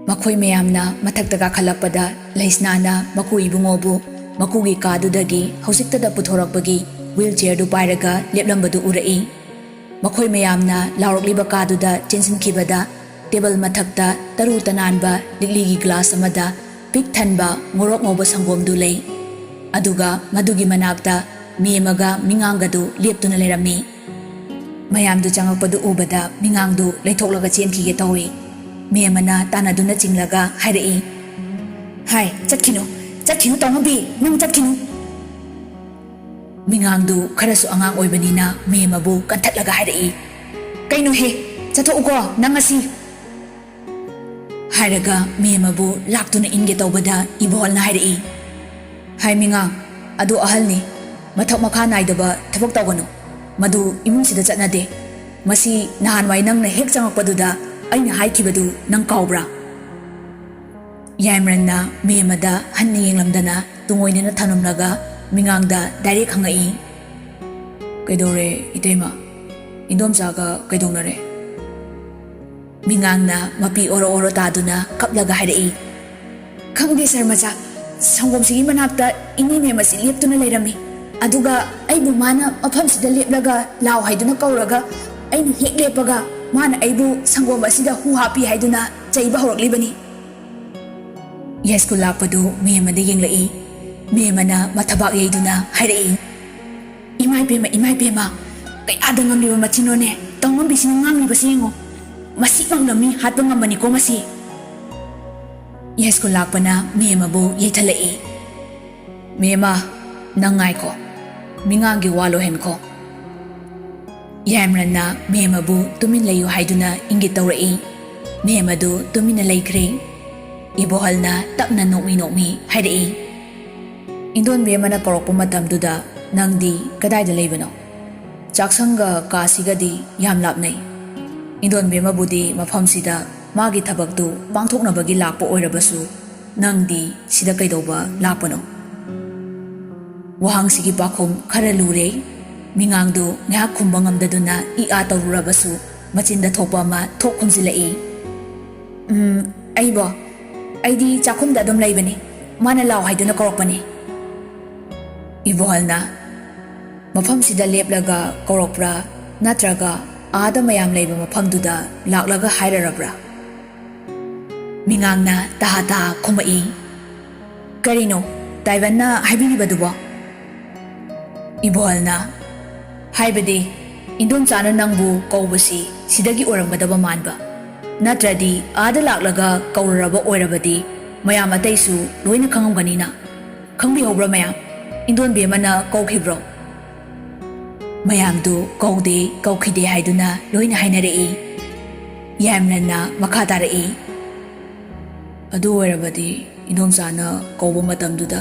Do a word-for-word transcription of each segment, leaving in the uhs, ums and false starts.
ꯃꯈꯣꯏ ꯃꯌꯥꯝꯅ ꯃꯊꯛꯇ ꯀꯥꯈꯠꯂꯛꯄꯗ ꯂꯩꯁꯅꯥꯅ ꯃꯀꯨ ꯏꯕꯨꯡꯉꯣꯕꯨ ꯃꯀꯨꯒꯤ ꯀꯥꯗꯨꯗꯒꯤ ꯍꯧꯖꯤꯛꯇꯗ ꯄꯨꯊꯣꯔꯛꯄꯒꯤ ꯋꯤꯜ ꯆꯤꯌꯔꯗꯨ ꯄꯥꯏꯔꯒ ꯂꯦꯞꯂꯝꯕꯗꯨ ꯎꯔꯛꯏ꯫ ꯃꯈꯣꯏ ꯃꯌꯥꯝꯅ ꯂꯥꯎꯔꯛꯂꯤꯕ ꯀꯥꯗꯨꯗ ꯆꯦꯟꯁꯤꯟꯈꯤꯕꯗ ꯇꯦꯕꯜ ꯃꯊꯛꯇ ꯇꯔꯨ ꯇꯅꯥꯟꯕ ꯂꯤꯛꯂꯤꯒꯤ ꯒ꯭ꯂꯥꯁ ꯑꯃꯗ ꯄꯤꯛ ꯊꯟꯕ ꯉꯣꯔꯣꯛ ꯉꯧꯕ ꯁꯪꯒꯣꯝꯗꯨ ꯂꯩ꯫ ꯑꯗꯨꯒ ꯃꯗꯨꯒꯤ ꯃꯅꯥꯛꯇ ꯃꯦꯝꯃꯒ ꯃꯤꯉꯥꯡꯒꯗꯨ ꯂꯦꯞꯇꯨꯅ ꯂꯩꯔꯝꯃꯤ꯫ ꯃꯌꯥꯝꯗꯨ ꯆꯪꯉꯛꯄꯗꯨ ꯎꯕꯗ ꯃꯤꯉꯥꯡꯗꯨ ꯂꯩꯊꯣꯛꯂꯒ ꯆꯦꯟꯈꯤꯒꯦ ꯇꯧꯏ꯫ ꯃꯦꯝꯃꯅ ꯇꯥꯟꯅꯗꯨꯅ ꯆꯤꯡꯂꯒ ꯍꯥꯏꯔꯛꯏ, "ꯍꯥꯏ, ꯆꯠꯈꯤꯅꯨ, ꯆꯠꯈꯤꯅꯨ ꯇꯧꯉꯝꯕꯤ, ꯅꯪ ꯆꯠꯈꯤꯅꯨ!" ꯃꯤꯉꯥꯡꯗꯨ ꯈꯔꯁꯨ ꯑꯉꯥꯡ ꯑꯣꯏꯕꯅꯤꯅ ꯃꯦꯝꯃꯕꯨ ꯀꯟꯊꯠꯂꯒ ꯍꯥꯏꯔꯛꯏ, "ꯀꯩꯅꯣꯍꯦ, ꯆꯠꯊꯣꯛꯎꯀꯣ ꯅꯪ ꯉꯁꯤ!" ꯍꯥꯏꯔꯒ ꯃꯦꯝꯃꯕꯨ ꯂꯥꯛꯇꯨꯅ ꯏꯟꯒꯦ ꯇꯧꯕꯗ ꯏꯕꯣꯍꯜꯅ ꯍꯥꯏꯔꯛꯏ, "ꯍꯥꯏ ꯃꯤꯉꯥꯡ, ꯑꯗꯨ ꯑꯍꯜꯅꯤ, ꯃꯊꯛ ꯃꯈꯥ ꯅꯥꯏꯗꯕ ꯊꯕꯛ ꯇꯧꯒꯅꯨ꯫ ꯃꯗꯨ ꯏꯃꯨꯡꯁꯤꯗ ꯆꯠꯅꯗꯦ꯫ ꯃꯁꯤ ꯅꯍꯥꯟꯋꯥꯏ ꯅꯪꯅ ꯍꯦꯛ ꯆꯪꯉꯛꯄꯗꯨꯗ ꯑꯩꯅ ꯍꯥꯏꯈꯤꯕꯗꯨ ꯅꯪ ꯀꯥꯎꯕ꯭ꯔꯥ?" ꯌꯥꯏꯃꯔꯟꯅ ꯃꯦꯝꯃꯗ ꯍꯟꯅ ꯌꯦꯡꯂꯝꯗꯅ ꯇꯨꯡꯑꯣꯏꯅꯅ ꯊꯝꯂꯝꯂꯒ ꯃꯤꯉꯥꯡꯗ ꯗꯥꯏꯔꯦꯛ ꯍꯪꯉꯛꯏ, "ꯀꯩꯗꯧꯔꯦ ꯏꯇꯩꯃ? ꯏꯟꯗꯣꯝꯆꯥꯒ ꯀꯩꯗꯧꯅꯔꯦ?" ꯃꯤꯉꯥꯡꯅ ꯃꯄꯤ ꯑꯣꯔꯣ ꯑꯣꯔꯣ ꯇꯥꯗꯨꯅ ꯀꯞꯂꯒ ꯍꯥꯏꯔꯛꯏ, "ꯈꯪꯗꯦ ꯁꯥꯔ ꯃꯆꯥ, ꯁꯪꯒꯣꯝꯁꯤꯒꯤ ꯃꯅꯥꯛꯇ ꯏꯅꯦ ꯃꯦꯝ ꯑꯁꯤ ꯂꯦꯞꯇꯨꯅ ꯂꯩꯔꯝꯃꯤ꯫ ꯑꯗꯨꯒ ꯑꯩꯕꯨ ꯃꯥꯅ ꯃꯐꯝꯁꯤꯗ ꯂꯦꯞꯂꯒ ꯂꯥꯎ ꯍꯥꯏꯗꯨꯅ ꯀꯧꯔꯒ ꯑꯩꯅ ꯍꯦꯛ ꯂꯦꯞꯄꯒ ꯃꯥꯅ ꯑꯩꯕꯨ ꯁꯪꯒꯣꯝ ꯑꯁꯤꯗ ꯍꯨ ꯍꯥꯞꯄꯤ ꯍꯥꯏꯗꯨꯅ ꯆꯩꯕ ꯍꯧꯔꯛꯂꯤꯕꯅꯤ꯫" ꯌꯥꯏꯁ꯭ꯀꯨꯜ ꯂꯥꯛꯄꯗꯨ ꯃꯦꯝꯃꯗ ꯌꯦꯡꯂꯛꯏ꯫ ꯃꯦꯝꯃꯅ ꯃꯊꯕꯥꯛ ꯌꯩꯗꯨꯅ ꯍꯥꯏꯔꯛꯏ, "ꯏꯃꯥꯏ ꯄꯦꯝꯃ, ꯏꯃꯥꯏ ꯄꯦꯝꯃ, ꯀꯌꯥꯗ ꯉꯝꯂꯤꯕ ꯃꯆꯤꯟꯅꯣꯅꯦ? ꯇꯧꯉꯝꯕꯤꯁꯤꯅ ꯉꯥꯡꯂꯤꯕꯁꯤ ꯌꯦꯡꯉꯨ꯫ ꯃꯁꯤꯃꯛꯅ ꯃꯤ ꯍꯥꯠꯄ ꯉꯝꯕꯅꯤꯀꯣ ꯃꯁꯤ!" ꯌꯥꯏꯁ꯭ꯀꯨꯜ ꯂꯥꯛꯄꯅ ꯃꯦꯝꯃꯕꯨ ꯌꯩꯊꯠꯂꯛꯏ꯫ "ꯃꯦꯝꯃ, ꯅꯪ ꯉꯥꯏꯈꯣ꯫ ꯃꯤꯉꯥꯡꯒꯤ ꯋꯥ ꯂꯣꯏꯍꯟꯈꯣ꯫" ꯌꯥꯏꯃꯔꯟꯅ ꯃꯦꯝꯃꯕꯨ ꯇꯨꯃꯤꯟ ꯂꯩꯌꯨ ꯍꯥꯏꯗꯨꯅ ꯏꯪꯒꯤꯠ ꯇꯧꯔꯛꯏ꯫ ꯃꯦꯝꯃꯗꯨ ꯇꯨꯃꯤꯟꯅ ꯂꯩꯈ꯭ꯔꯦ꯫ ꯏꯕꯣꯍꯜꯅ ꯇꯞꯅ ꯅꯣꯛꯃꯤ ꯅꯣꯛꯃꯤ ꯍꯥꯏꯔꯛꯏ, "ꯏꯟꯗꯣꯟꯕꯤ ꯑꯃꯅ ꯀꯧꯔꯛꯄ ꯃꯇꯝꯗꯨꯗ ꯅꯪꯗꯤ ꯀꯗꯥꯏꯗ ꯂꯩꯕꯅꯣ? ꯆꯥꯛꯁꯪꯒ ꯀꯥꯁꯤꯒꯗꯤ ꯌꯥꯝ ꯂꯥꯞꯅꯩ꯫ ꯏꯟꯗꯣꯟꯕꯤ ꯑꯃꯕꯨꯗꯤ ꯃꯐꯝꯁꯤꯗ ꯃꯥꯒꯤ ꯊꯕꯛꯇꯨ ꯄꯥꯡꯊꯣꯛꯅꯕꯒꯤ ꯂꯥꯛꯄ ꯑꯣꯏꯔꯕꯁꯨ, ꯅꯪꯗꯤ ꯁꯤꯗ ꯀꯩꯗꯧꯕ ꯂꯥꯛꯄꯅꯣ?" ꯋꯥꯍꯪꯁꯤꯒꯤ ꯄꯥꯎꯈꯨꯝ ꯈꯔ ꯂꯨꯔꯦ꯫ ꯃꯤꯉꯥꯡꯗꯨ ꯉꯥꯏꯍꯥꯛ ꯈꯨꯝꯕ ꯉꯝꯗꯗꯨꯅ ꯏ ꯑꯥ ꯇꯧꯔꯨꯔꯕꯁꯨ, ꯃꯆꯤꯟꯗ ꯊꯣꯛꯄ ꯑꯃ ꯊꯣꯛ ꯈꯨꯝꯖꯤꯜꯂꯛꯏ꯫ "ꯎꯝ, ꯑꯩꯕꯣ? ꯑꯩꯗꯤ ꯆꯥꯛꯈꯨꯝꯗ ꯑꯗꯨꯝ ꯂꯩꯕꯅꯤ꯫ ꯃꯥꯅ ꯂꯥꯎ ꯍꯥꯏꯗꯨꯅ ꯀꯧꯔꯛꯄꯅꯤ꯫ ꯏꯕꯣꯍꯜꯅ, "ꯃꯐꯝꯁꯤꯗ ꯂꯦꯞꯂꯒ ꯀꯧꯔꯛꯄ꯭ꯔꯥ, ꯅꯠꯇ꯭ꯔꯒ ꯑꯥꯗ ꯃꯌꯥꯝ ꯂꯩꯕ ꯃꯐꯝꯗꯨꯗ ꯂꯥꯛꯂꯒ ꯍꯥꯏꯔꯔꯕ꯭ꯔꯥ?" ꯃꯤꯉꯥꯡꯅ ꯇꯍꯥ ꯇꯍꯥ ꯈꯨꯝꯃꯛꯏ꯫ "ꯀꯔꯤꯅꯣ ꯇꯥꯏꯕꯟꯅ ꯍꯥꯏꯕꯤꯔꯤꯕꯗꯨꯕꯣ?" ꯏꯕꯣꯍꯜꯅ, "ꯍꯥꯏꯕꯗꯤ, ꯏꯟꯗꯣꯝꯆꯥꯅ ꯅꯪꯕꯨ ꯀꯧꯕꯁꯤ ꯁꯤꯗꯒꯤ ꯑꯣꯏꯔꯝꯒꯗꯕ ꯃꯥꯟꯕ꯫ ꯅꯠꯇ꯭ꯔꯗꯤ ꯑꯥꯗ ꯂꯥꯛꯂꯒ ꯀꯧꯔꯔꯕ ꯑꯣꯏꯔꯕꯗꯤ ꯃꯌꯥꯝ ꯑꯇꯩꯁꯨ ꯂꯣꯏꯅ ꯈꯪꯉꯝꯒꯅꯤꯅ꯫ ꯈꯪꯕꯤꯍꯧꯕ꯭ꯔꯥ ꯃꯌꯥꯝ? ꯏꯟꯗꯣꯟꯕꯤ ꯑꯃꯅ ꯀꯧꯈꯤꯕ꯭ꯔꯣ?" ꯃꯌꯥꯝꯗꯨ ꯀꯧꯗꯦ, ꯀꯧꯈꯤꯗꯦ ꯍꯥꯏꯗꯨꯅ ꯂꯣꯏꯅ ꯍꯥꯏꯅꯔꯛꯏ꯫ ꯌꯥꯏꯃꯂꯟꯅ ꯃꯈꯥ ꯇꯥꯔꯛꯏ, "ꯑꯗꯨ ꯑꯣꯏꯔꯕꯗꯤ ꯏꯟꯗꯣꯝꯆꯥꯅ ꯀꯧꯕ ꯃꯇꯝꯗꯨꯗ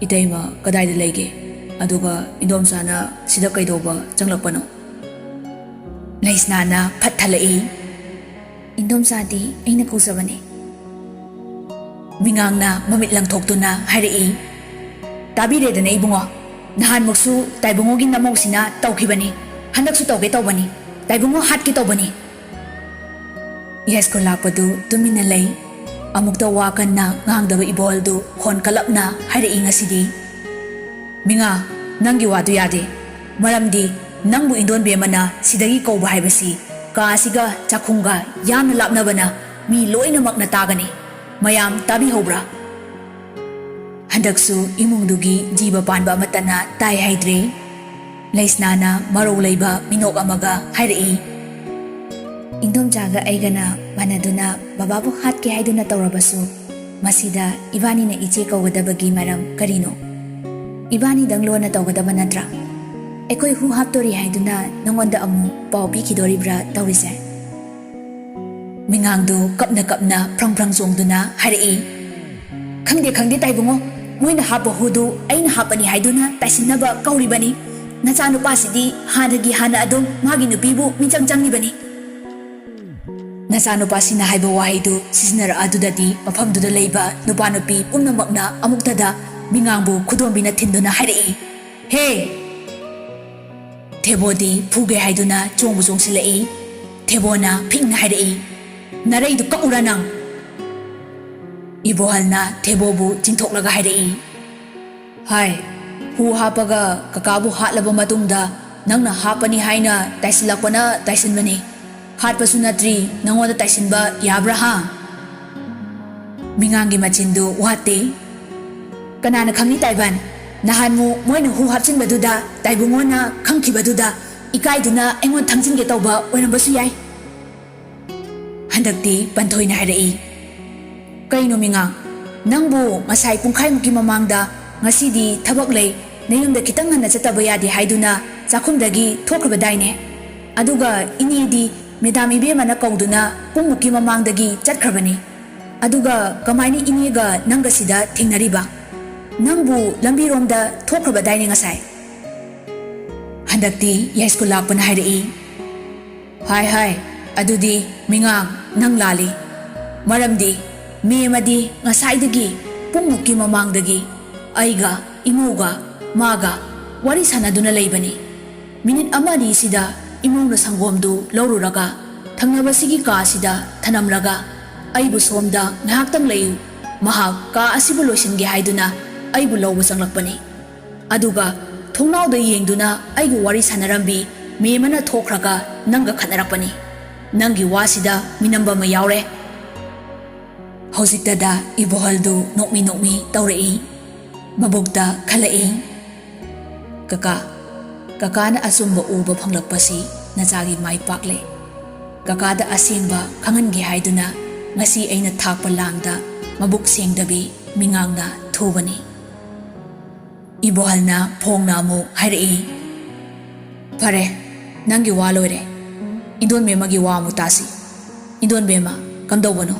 ꯏꯇꯩꯃ ꯀꯗꯥꯏꯗ ꯂꯩꯒꯦ? ꯑꯗꯨꯒ ꯏꯟꯗꯣꯝꯆꯥꯅ ꯁꯤꯗ ꯀꯩꯗꯧꯕ ꯆꯪꯂꯛꯄꯅꯣ?" ꯂꯩꯁꯅꯥꯅ ꯐꯠ ꯊꯠꯂꯛꯏ꯫ "ꯏꯟꯗꯣꯝꯆꯥꯗꯤ ꯑꯩꯅ ꯀꯧꯖꯕꯅꯤ꯫" ꯃꯤꯉꯥꯡꯅ ꯃꯃꯤꯠ ꯂꯪꯊꯣꯛꯇꯨꯅ ꯍꯥꯏꯔꯛꯏ, "ꯇꯥꯕꯤꯔꯦꯗꯅ ꯏꯕꯨꯡꯉꯣ, ꯅꯍꯥꯟꯃꯨꯛꯁꯨ ꯇꯥꯏꯕꯨꯡꯉꯣꯒꯤ ꯅꯃꯧꯁꯤꯅ ꯇꯧꯈꯤꯕꯅꯤ, ꯍꯟꯗꯛꯁꯨ ꯇꯧꯒꯦ ꯇꯧꯕꯅꯤ, ꯇꯥꯏꯕꯨꯡꯉꯣ ꯍꯥꯠꯀꯦ ꯇꯧꯕꯅꯤ꯫" ꯌꯥꯏꯁ꯭ꯀꯨꯜ ꯂꯥꯛꯄꯗꯨ ꯇꯨꯃꯤꯟꯅ ꯂꯩ꯫ ꯑꯃꯨꯛꯇ ꯋꯥ ꯀꯟꯅ ꯉꯥꯡꯗꯕ ꯏꯕꯣꯍꯜꯗꯨ ꯈꯣꯟ ꯀꯜꯂꯞꯅ ꯍꯥꯏꯔꯛꯏ ꯉꯁꯤꯗꯤ, "ꯃꯤꯉꯥ, ꯅꯪꯒꯤ ꯋꯥꯗꯨ ꯌꯥꯗꯦ꯫ ꯃꯔꯝꯗꯤ ꯅꯪꯕꯨ ꯏꯟꯗꯣꯟꯕꯤ ꯑꯃꯅ ꯁꯤꯗꯒꯤ ꯀꯧꯕ ꯍꯥꯏꯕꯁꯤ ꯀꯥ ꯑꯁꯤꯒ ꯆꯥꯛꯈꯨꯝꯒ ꯌꯥꯝꯅ ꯂꯥꯞꯅꯕꯅ ꯃꯤ ꯂꯣꯏꯅꯃꯛꯅ ꯇꯥꯒꯅꯤ꯫ ꯃꯌꯥꯝ ꯇꯥꯕꯤꯍꯧꯕ꯭ꯔꯥ?" ꯍꯟꯗꯛꯁꯨ ꯏꯃꯨꯡꯗꯨꯒꯤ ꯖꯤꯕ ꯄꯥꯟꯕ ꯑꯃꯠꯇꯅ ꯇꯥꯏ ꯍꯥꯏꯗ꯭ꯔꯦ꯫ ꯂꯩꯁꯅꯥꯅ ꯃꯔꯧ ꯂꯩꯕ ꯃꯤꯅꯣꯛ ꯑꯃꯒ ꯍꯥꯏꯔꯛꯏ, "ꯏꯟꯗꯣꯝꯆꯥꯒ ꯑꯩꯒꯅ ꯃꯥꯟꯅꯗꯨꯅ ꯕꯕꯥꯕꯨ ꯍꯥꯠꯀꯦ ꯍꯥꯏꯗꯨꯅ ꯇꯧꯔꯕꯁꯨ, ꯃꯁꯤꯗ ꯏꯕꯥꯅꯤꯅ ꯏꯆꯦ ꯀꯧꯒꯗꯕꯒꯤ ꯃꯔꯝ ꯀꯔꯤꯅꯣ? ꯏꯕꯥꯅꯤꯗꯪ ꯂꯣꯟꯅ ꯇꯧꯒꯗꯕ ꯅꯠꯇ꯭ꯔꯥ? ꯑꯩꯈꯣꯏ ꯍꯨ ꯍꯥꯞꯇꯣꯔꯤ ꯍꯥꯏꯗꯨꯅ ꯅꯉꯣꯟꯗ ꯑꯃꯨꯛ ꯄꯥꯎ ꯄꯤꯈꯤꯗꯣꯔꯤꯕ꯭ꯔꯥ ꯇꯧꯔꯤꯁꯦ?" ꯃꯤꯉꯥꯡꯗꯨ ꯀꯞꯅ ꯀꯞꯅ ꯐ꯭ꯔꯪ ꯐ꯭ꯔꯪ ꯆꯣꯡꯗꯨꯅ ꯍꯥꯏꯔꯛꯏ, "ꯈꯪꯗꯦ, ꯈꯪꯗꯦ ꯇꯥꯏꯕꯨꯡꯉꯣ, ꯃꯣꯏꯅ ꯍꯥꯞꯄ ꯍꯨꯗꯨ ꯑꯩꯅ ꯍꯥꯞꯄꯅꯤ ꯍꯥꯏꯗꯨꯅ ꯇꯥꯏꯁꯤꯟꯅꯕ ꯀꯧꯔꯤꯕꯅꯤ꯫ ꯅꯆꯥꯅꯨꯄꯥꯁꯤꯗꯤ ꯍꯥꯟꯅꯒꯤ ꯍꯥꯟꯅ ꯑꯗꯨꯝ ꯃꯥꯒꯤ ꯅꯨꯄꯤꯕꯨ ꯃꯤꯆꯪ ꯆꯪꯂꯤꯕꯅꯤ꯫" ꯅꯆꯥꯅꯨꯄꯥꯁꯤꯅ ꯍꯥꯏꯕ ꯋꯥꯍꯩꯗꯨ ꯁꯤꯖꯤꯟꯅꯔꯛꯑꯗꯨꯗꯗꯤ ꯃꯐꯝꯗꯨꯗ ꯂꯩꯕ ꯅꯨꯄꯥ ꯅꯨꯄꯤ ꯄꯨꯝꯅꯃꯛꯅ ꯑꯃꯨꯛꯇꯗ ꯃꯤꯉꯥꯡꯕꯨ ꯈꯨꯗꯣꯝꯕꯤꯅ ꯊꯤꯟꯗꯨꯅ ꯍꯥꯏꯔꯛꯏ, "ꯍꯦ!" ꯊꯦꯕꯣꯗꯤ ꯐꯨꯒꯦ ꯍꯥꯏꯗꯨꯅ ꯆꯣꯡꯕꯨ ꯆꯣꯡꯁꯤꯜꯂꯛꯏ꯫ ꯊꯦꯕꯣꯅ ꯐꯤꯡꯅ ꯍꯥꯏꯔꯛꯏ, "ꯅꯔꯩꯗꯨ ꯀꯛꯎꯔꯥ ꯅꯪ?" ꯏꯕꯣꯍꯜꯅ ꯊꯦꯕꯣꯕꯨ ꯆꯤꯡꯊꯣꯛꯂꯒ ꯍꯥꯏꯔꯛꯏ, ꯍꯥꯏ, ꯍꯨ ꯍꯥꯞꯄꯒ ꯀꯀꯥꯕꯨ ꯍꯥꯠꯂꯕ ꯃꯇꯨꯡꯗ ꯅꯪꯅ ꯍꯥꯞꯄꯅꯤ ꯍꯥꯏꯅ ꯇꯥꯏꯁꯤꯜꯂꯛꯄꯅ ꯇꯥꯏꯁꯤꯟꯕꯅꯤ꯫ ꯍꯥꯠꯄꯁꯨ ꯅꯠꯇ꯭ꯔꯤ, ꯅꯪꯉꯣꯟꯗ ꯇꯥꯏꯁꯤꯟꯕ ꯌꯥꯕ꯭ꯔꯥ ꯍꯥ? ꯃꯤꯉꯥꯡꯒꯤ ꯃꯆꯤꯟꯗꯨ ꯋꯥꯠꯇꯦ꯫ ꯀꯅꯥꯅ ꯈꯪꯅꯤ ꯇꯥꯏꯕꯟ? ꯅꯍꯥꯟꯃꯨ ꯃꯣꯏꯅ ꯍꯨ ꯍꯥꯞꯆꯤꯟꯕꯗꯨꯗ ꯇꯥꯏꯕꯨꯡꯉꯣꯅ ꯈꯪꯈꯤꯕꯗꯨꯗ ꯏꯀꯥꯏꯗꯨꯅ ꯑꯩꯉꯣꯟ ꯊꯪꯖꯤꯟꯒꯦ ꯇꯧꯕ ꯑꯣꯏꯔꯝꯕꯁꯨ ꯌꯥꯏ꯫ ꯍꯟꯗꯛꯇꯤ ꯄꯟꯊꯣꯏꯅ ꯍꯥꯏꯔꯛꯏ, ꯀꯩꯅꯣ ꯃꯤꯉꯥꯡ, ꯅꯪꯕꯨ ꯉꯁꯥꯏ ꯄꯨꯡꯈꯥꯏꯃꯨꯛꯀꯤ ꯃꯃꯥꯡꯗ ꯉꯁꯤꯗꯤ ꯊꯕꯛ ꯂꯩ, ꯅꯌꯨꯝꯗ ꯈꯤꯇꯪ ꯉꯟꯅ ꯆꯠꯇꯕ ꯌꯥꯗꯦ ꯍꯥꯏꯗꯨꯅ ꯆꯥꯛꯈꯨꯝꯗꯒꯤ ꯊꯣꯛꯈ꯭ꯔꯕꯗꯥꯏꯅꯦ? ꯑꯗꯨꯒ ꯏꯅꯦꯗꯤ ꯃꯦꯗꯥꯝ ꯏꯕꯦꯝꯃꯅ ꯀꯧꯗꯨꯅ ꯄꯨꯡꯃꯨꯛꯀꯤ ꯃꯃꯥꯡꯗꯒꯤ ꯆꯠꯈ꯭ꯔꯕꯅꯤ꯫ ꯑꯗꯨꯒ ꯀꯃꯥꯏꯅ ꯏꯅꯦꯒ ꯅꯪꯒ ꯁꯤꯗ ꯊꯦꯡꯅꯔꯤꯕ? ꯅꯪꯕꯨ ꯂꯝꯕꯤꯔꯣꯝꯗ ꯊꯣꯛꯈ꯭ꯔꯕꯗꯥꯏꯅꯦ ꯉꯁꯥꯏ? ꯍꯟꯗꯛꯇꯤ ꯌꯥꯏꯁ꯭ꯀꯨꯜ ꯂꯥꯛꯄꯅ ꯍꯥꯏꯔꯛꯏ, ꯍꯥꯏ ꯍꯥꯏ, ꯑꯗꯨꯗꯤ ꯃꯤꯉꯥꯡ ꯅꯪ ꯂꯥꯜꯂꯤ꯫ ꯃꯔꯝꯗꯤ ꯃꯦꯝ ꯑꯗꯤ ꯉꯁꯥꯏꯗꯒꯤ ꯄꯨꯡꯃꯨꯛꯀꯤ ꯃꯃꯥꯡꯗꯒꯤ ꯑꯩꯒ ꯏꯃꯧꯒ ꯃꯥꯒ ꯋꯥꯔꯤ ꯁꯥꯟꯅꯗꯨꯅ ꯂꯩꯕꯅꯤ꯫ ꯃꯤꯅꯤꯠ ꯑꯃ ꯑꯅꯤꯁꯤꯗ ꯏꯃꯧꯅ ꯁꯪꯒꯣꯝꯗꯨ ꯂꯧꯔꯨꯔꯒ ꯊꯪꯅꯕꯁꯤꯒꯤ ꯀꯥꯁꯤꯗ ꯊꯅꯝꯂꯒ ꯑꯩꯕꯨ ꯁꯣꯝꯗ ꯉꯥꯏꯍꯥꯛꯇꯪ ꯂꯩꯌꯨ, ꯃꯍꯥꯛ ꯀꯥ ꯑꯁꯤꯕꯨ ꯂꯣꯏꯁꯤꯟꯒꯦ ꯍꯥꯏꯗꯨꯅ ꯑꯩꯕꯨ ꯂꯧꯕ ꯆꯪꯂꯛꯄꯅꯤ꯫ ꯑꯗꯨꯒ ꯊꯣꯡꯅꯥꯎꯗ ꯌꯦꯡꯗꯨꯅ ꯑꯩꯒ ꯋꯥꯔꯤ ꯁꯥꯟꯅꯔꯝꯕꯤ ꯃꯦꯝ ꯑꯃꯅ ꯊꯣꯛꯈ꯭ꯔꯒ ꯅꯪꯒ ꯈꯠꯅꯔꯛꯄꯅꯤ꯫ ꯅꯪꯒꯤ ꯋꯥꯁꯤꯗ ꯃꯤꯅꯝꯕ ꯑꯃ ꯌꯥꯎꯔꯦ꯫ ꯍꯧꯖꯤꯛꯇꯗ ꯏꯕꯣꯍꯜꯗꯨ ꯅꯣꯛꯃꯤ ꯅꯣꯛꯃꯤ ꯇꯧꯔꯛꯏ꯫ ꯃꯕꯨꯛꯇ ꯈꯜꯂꯛꯏ, ꯀꯀꯥ, ꯀꯀꯥꯅ ꯑꯆꯨꯝꯕ ꯎꯕ ꯐꯪꯂꯛꯄꯁꯤ ꯅꯆꯥꯒꯤ ꯃꯥꯏ ꯄꯥꯛꯂꯦ꯫ ꯀꯀꯥꯗ ꯑꯁꯦꯡꯕ ꯈꯪꯍꯟꯒꯦ ꯍꯥꯏꯗꯨꯅ ꯉꯁꯤ ꯑꯩꯅ ꯊꯥꯛꯄ ꯂꯥꯡꯗ ꯃꯕꯨꯛ ꯁꯦꯡꯗꯕꯤ ꯃꯤꯉꯥꯡꯅ ꯊꯨꯕꯅꯤ꯫ ꯏꯕꯣꯍꯜꯅ ꯐꯣꯡꯅ ꯑꯃꯨꯛ ꯍꯥꯏꯔꯛꯏ, ꯐꯔꯦ, ꯅꯪꯒꯤ ꯋꯥ ꯂꯣꯏꯔꯦ꯫ ꯏꯟꯗꯣꯟꯕꯤ ꯑꯃꯒꯤ ꯋꯥ ꯑꯃꯨꯛ ꯇꯥꯁꯤ꯫ ꯏꯟꯗꯣꯟꯕꯤ ꯑꯃ, ꯀꯝꯗꯧꯕꯅꯣ?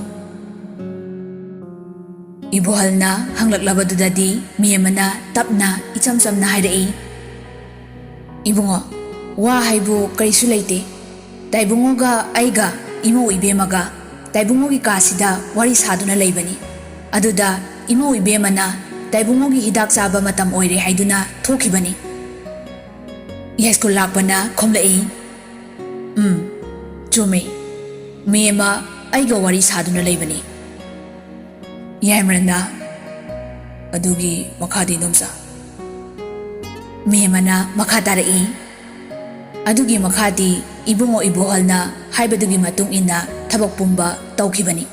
ꯏꯕꯣꯍꯜꯅ ꯍꯪꯂꯛꯂꯕꯗꯨꯗꯗꯤ ꯃꯦꯝ ꯑꯃꯅ ꯇꯞꯅ ꯏꯆꯝ ꯆꯝꯅ ꯍꯥꯏꯔꯛꯏ, ꯏꯕꯨꯡꯉꯣ, ꯋꯥ ꯍꯥꯏꯕꯨ ꯀꯔꯤꯁꯨ ꯂꯩꯇꯦ꯫ ꯇꯥꯏꯕꯨꯡꯉꯣꯒ ꯑꯩꯒ ꯏꯃꯧ ꯏꯕꯦꯝꯃꯒ ꯇꯥꯏꯕꯨꯡꯉꯣꯒꯤ ꯀꯥꯁꯤꯗ ꯋꯥꯔꯤ ꯁꯥꯗꯨꯅ ꯂꯩꯕꯅꯤ꯫ ꯑꯗꯨꯗ ꯏꯃꯧ ꯏꯕꯦꯝꯃꯅ ꯇꯥꯏꯕꯨꯡꯉꯣꯒꯤ ꯍꯤꯗꯥꯛ ꯆꯥꯕ ꯃꯇꯝ ꯑꯣꯏꯔꯦ ꯍꯥꯏꯗꯨꯅ ꯊꯣꯛꯈꯤꯕꯅꯤ꯫ ꯌꯥꯏꯁ꯭ꯀꯨꯜ ꯂꯥꯛꯄꯅ ꯈꯨꯝꯂꯛꯏ, ꯎꯝ, ꯆꯨꯝꯃꯤ꯫ ꯃꯦꯝ ꯑꯃ ꯑꯩꯒ ꯋꯥꯔꯤ ꯁꯥꯗꯨꯅ ꯂꯩꯕꯅꯤ꯫ ꯌꯥꯏꯃꯔꯟꯅ, "ꯑꯗꯨꯒꯤ ꯃꯈꯥꯗꯤ, ꯏꯗꯣꯝꯆꯥ?" ꯃꯦꯃꯅ ꯃꯈꯥ ꯇꯥꯔꯛꯏ, "ꯑꯗꯨꯒꯤ ꯃꯈꯥꯗꯤ ꯏꯕꯨꯡꯉꯣ ꯏꯕꯣꯍꯜꯅ ꯍꯥꯏꯕꯗꯨꯒꯤ ꯃꯇꯨꯡ ꯏꯟꯅ ꯊꯕꯛ ꯄꯨꯝꯕ ꯇꯧꯈꯤꯕꯅꯤ꯫"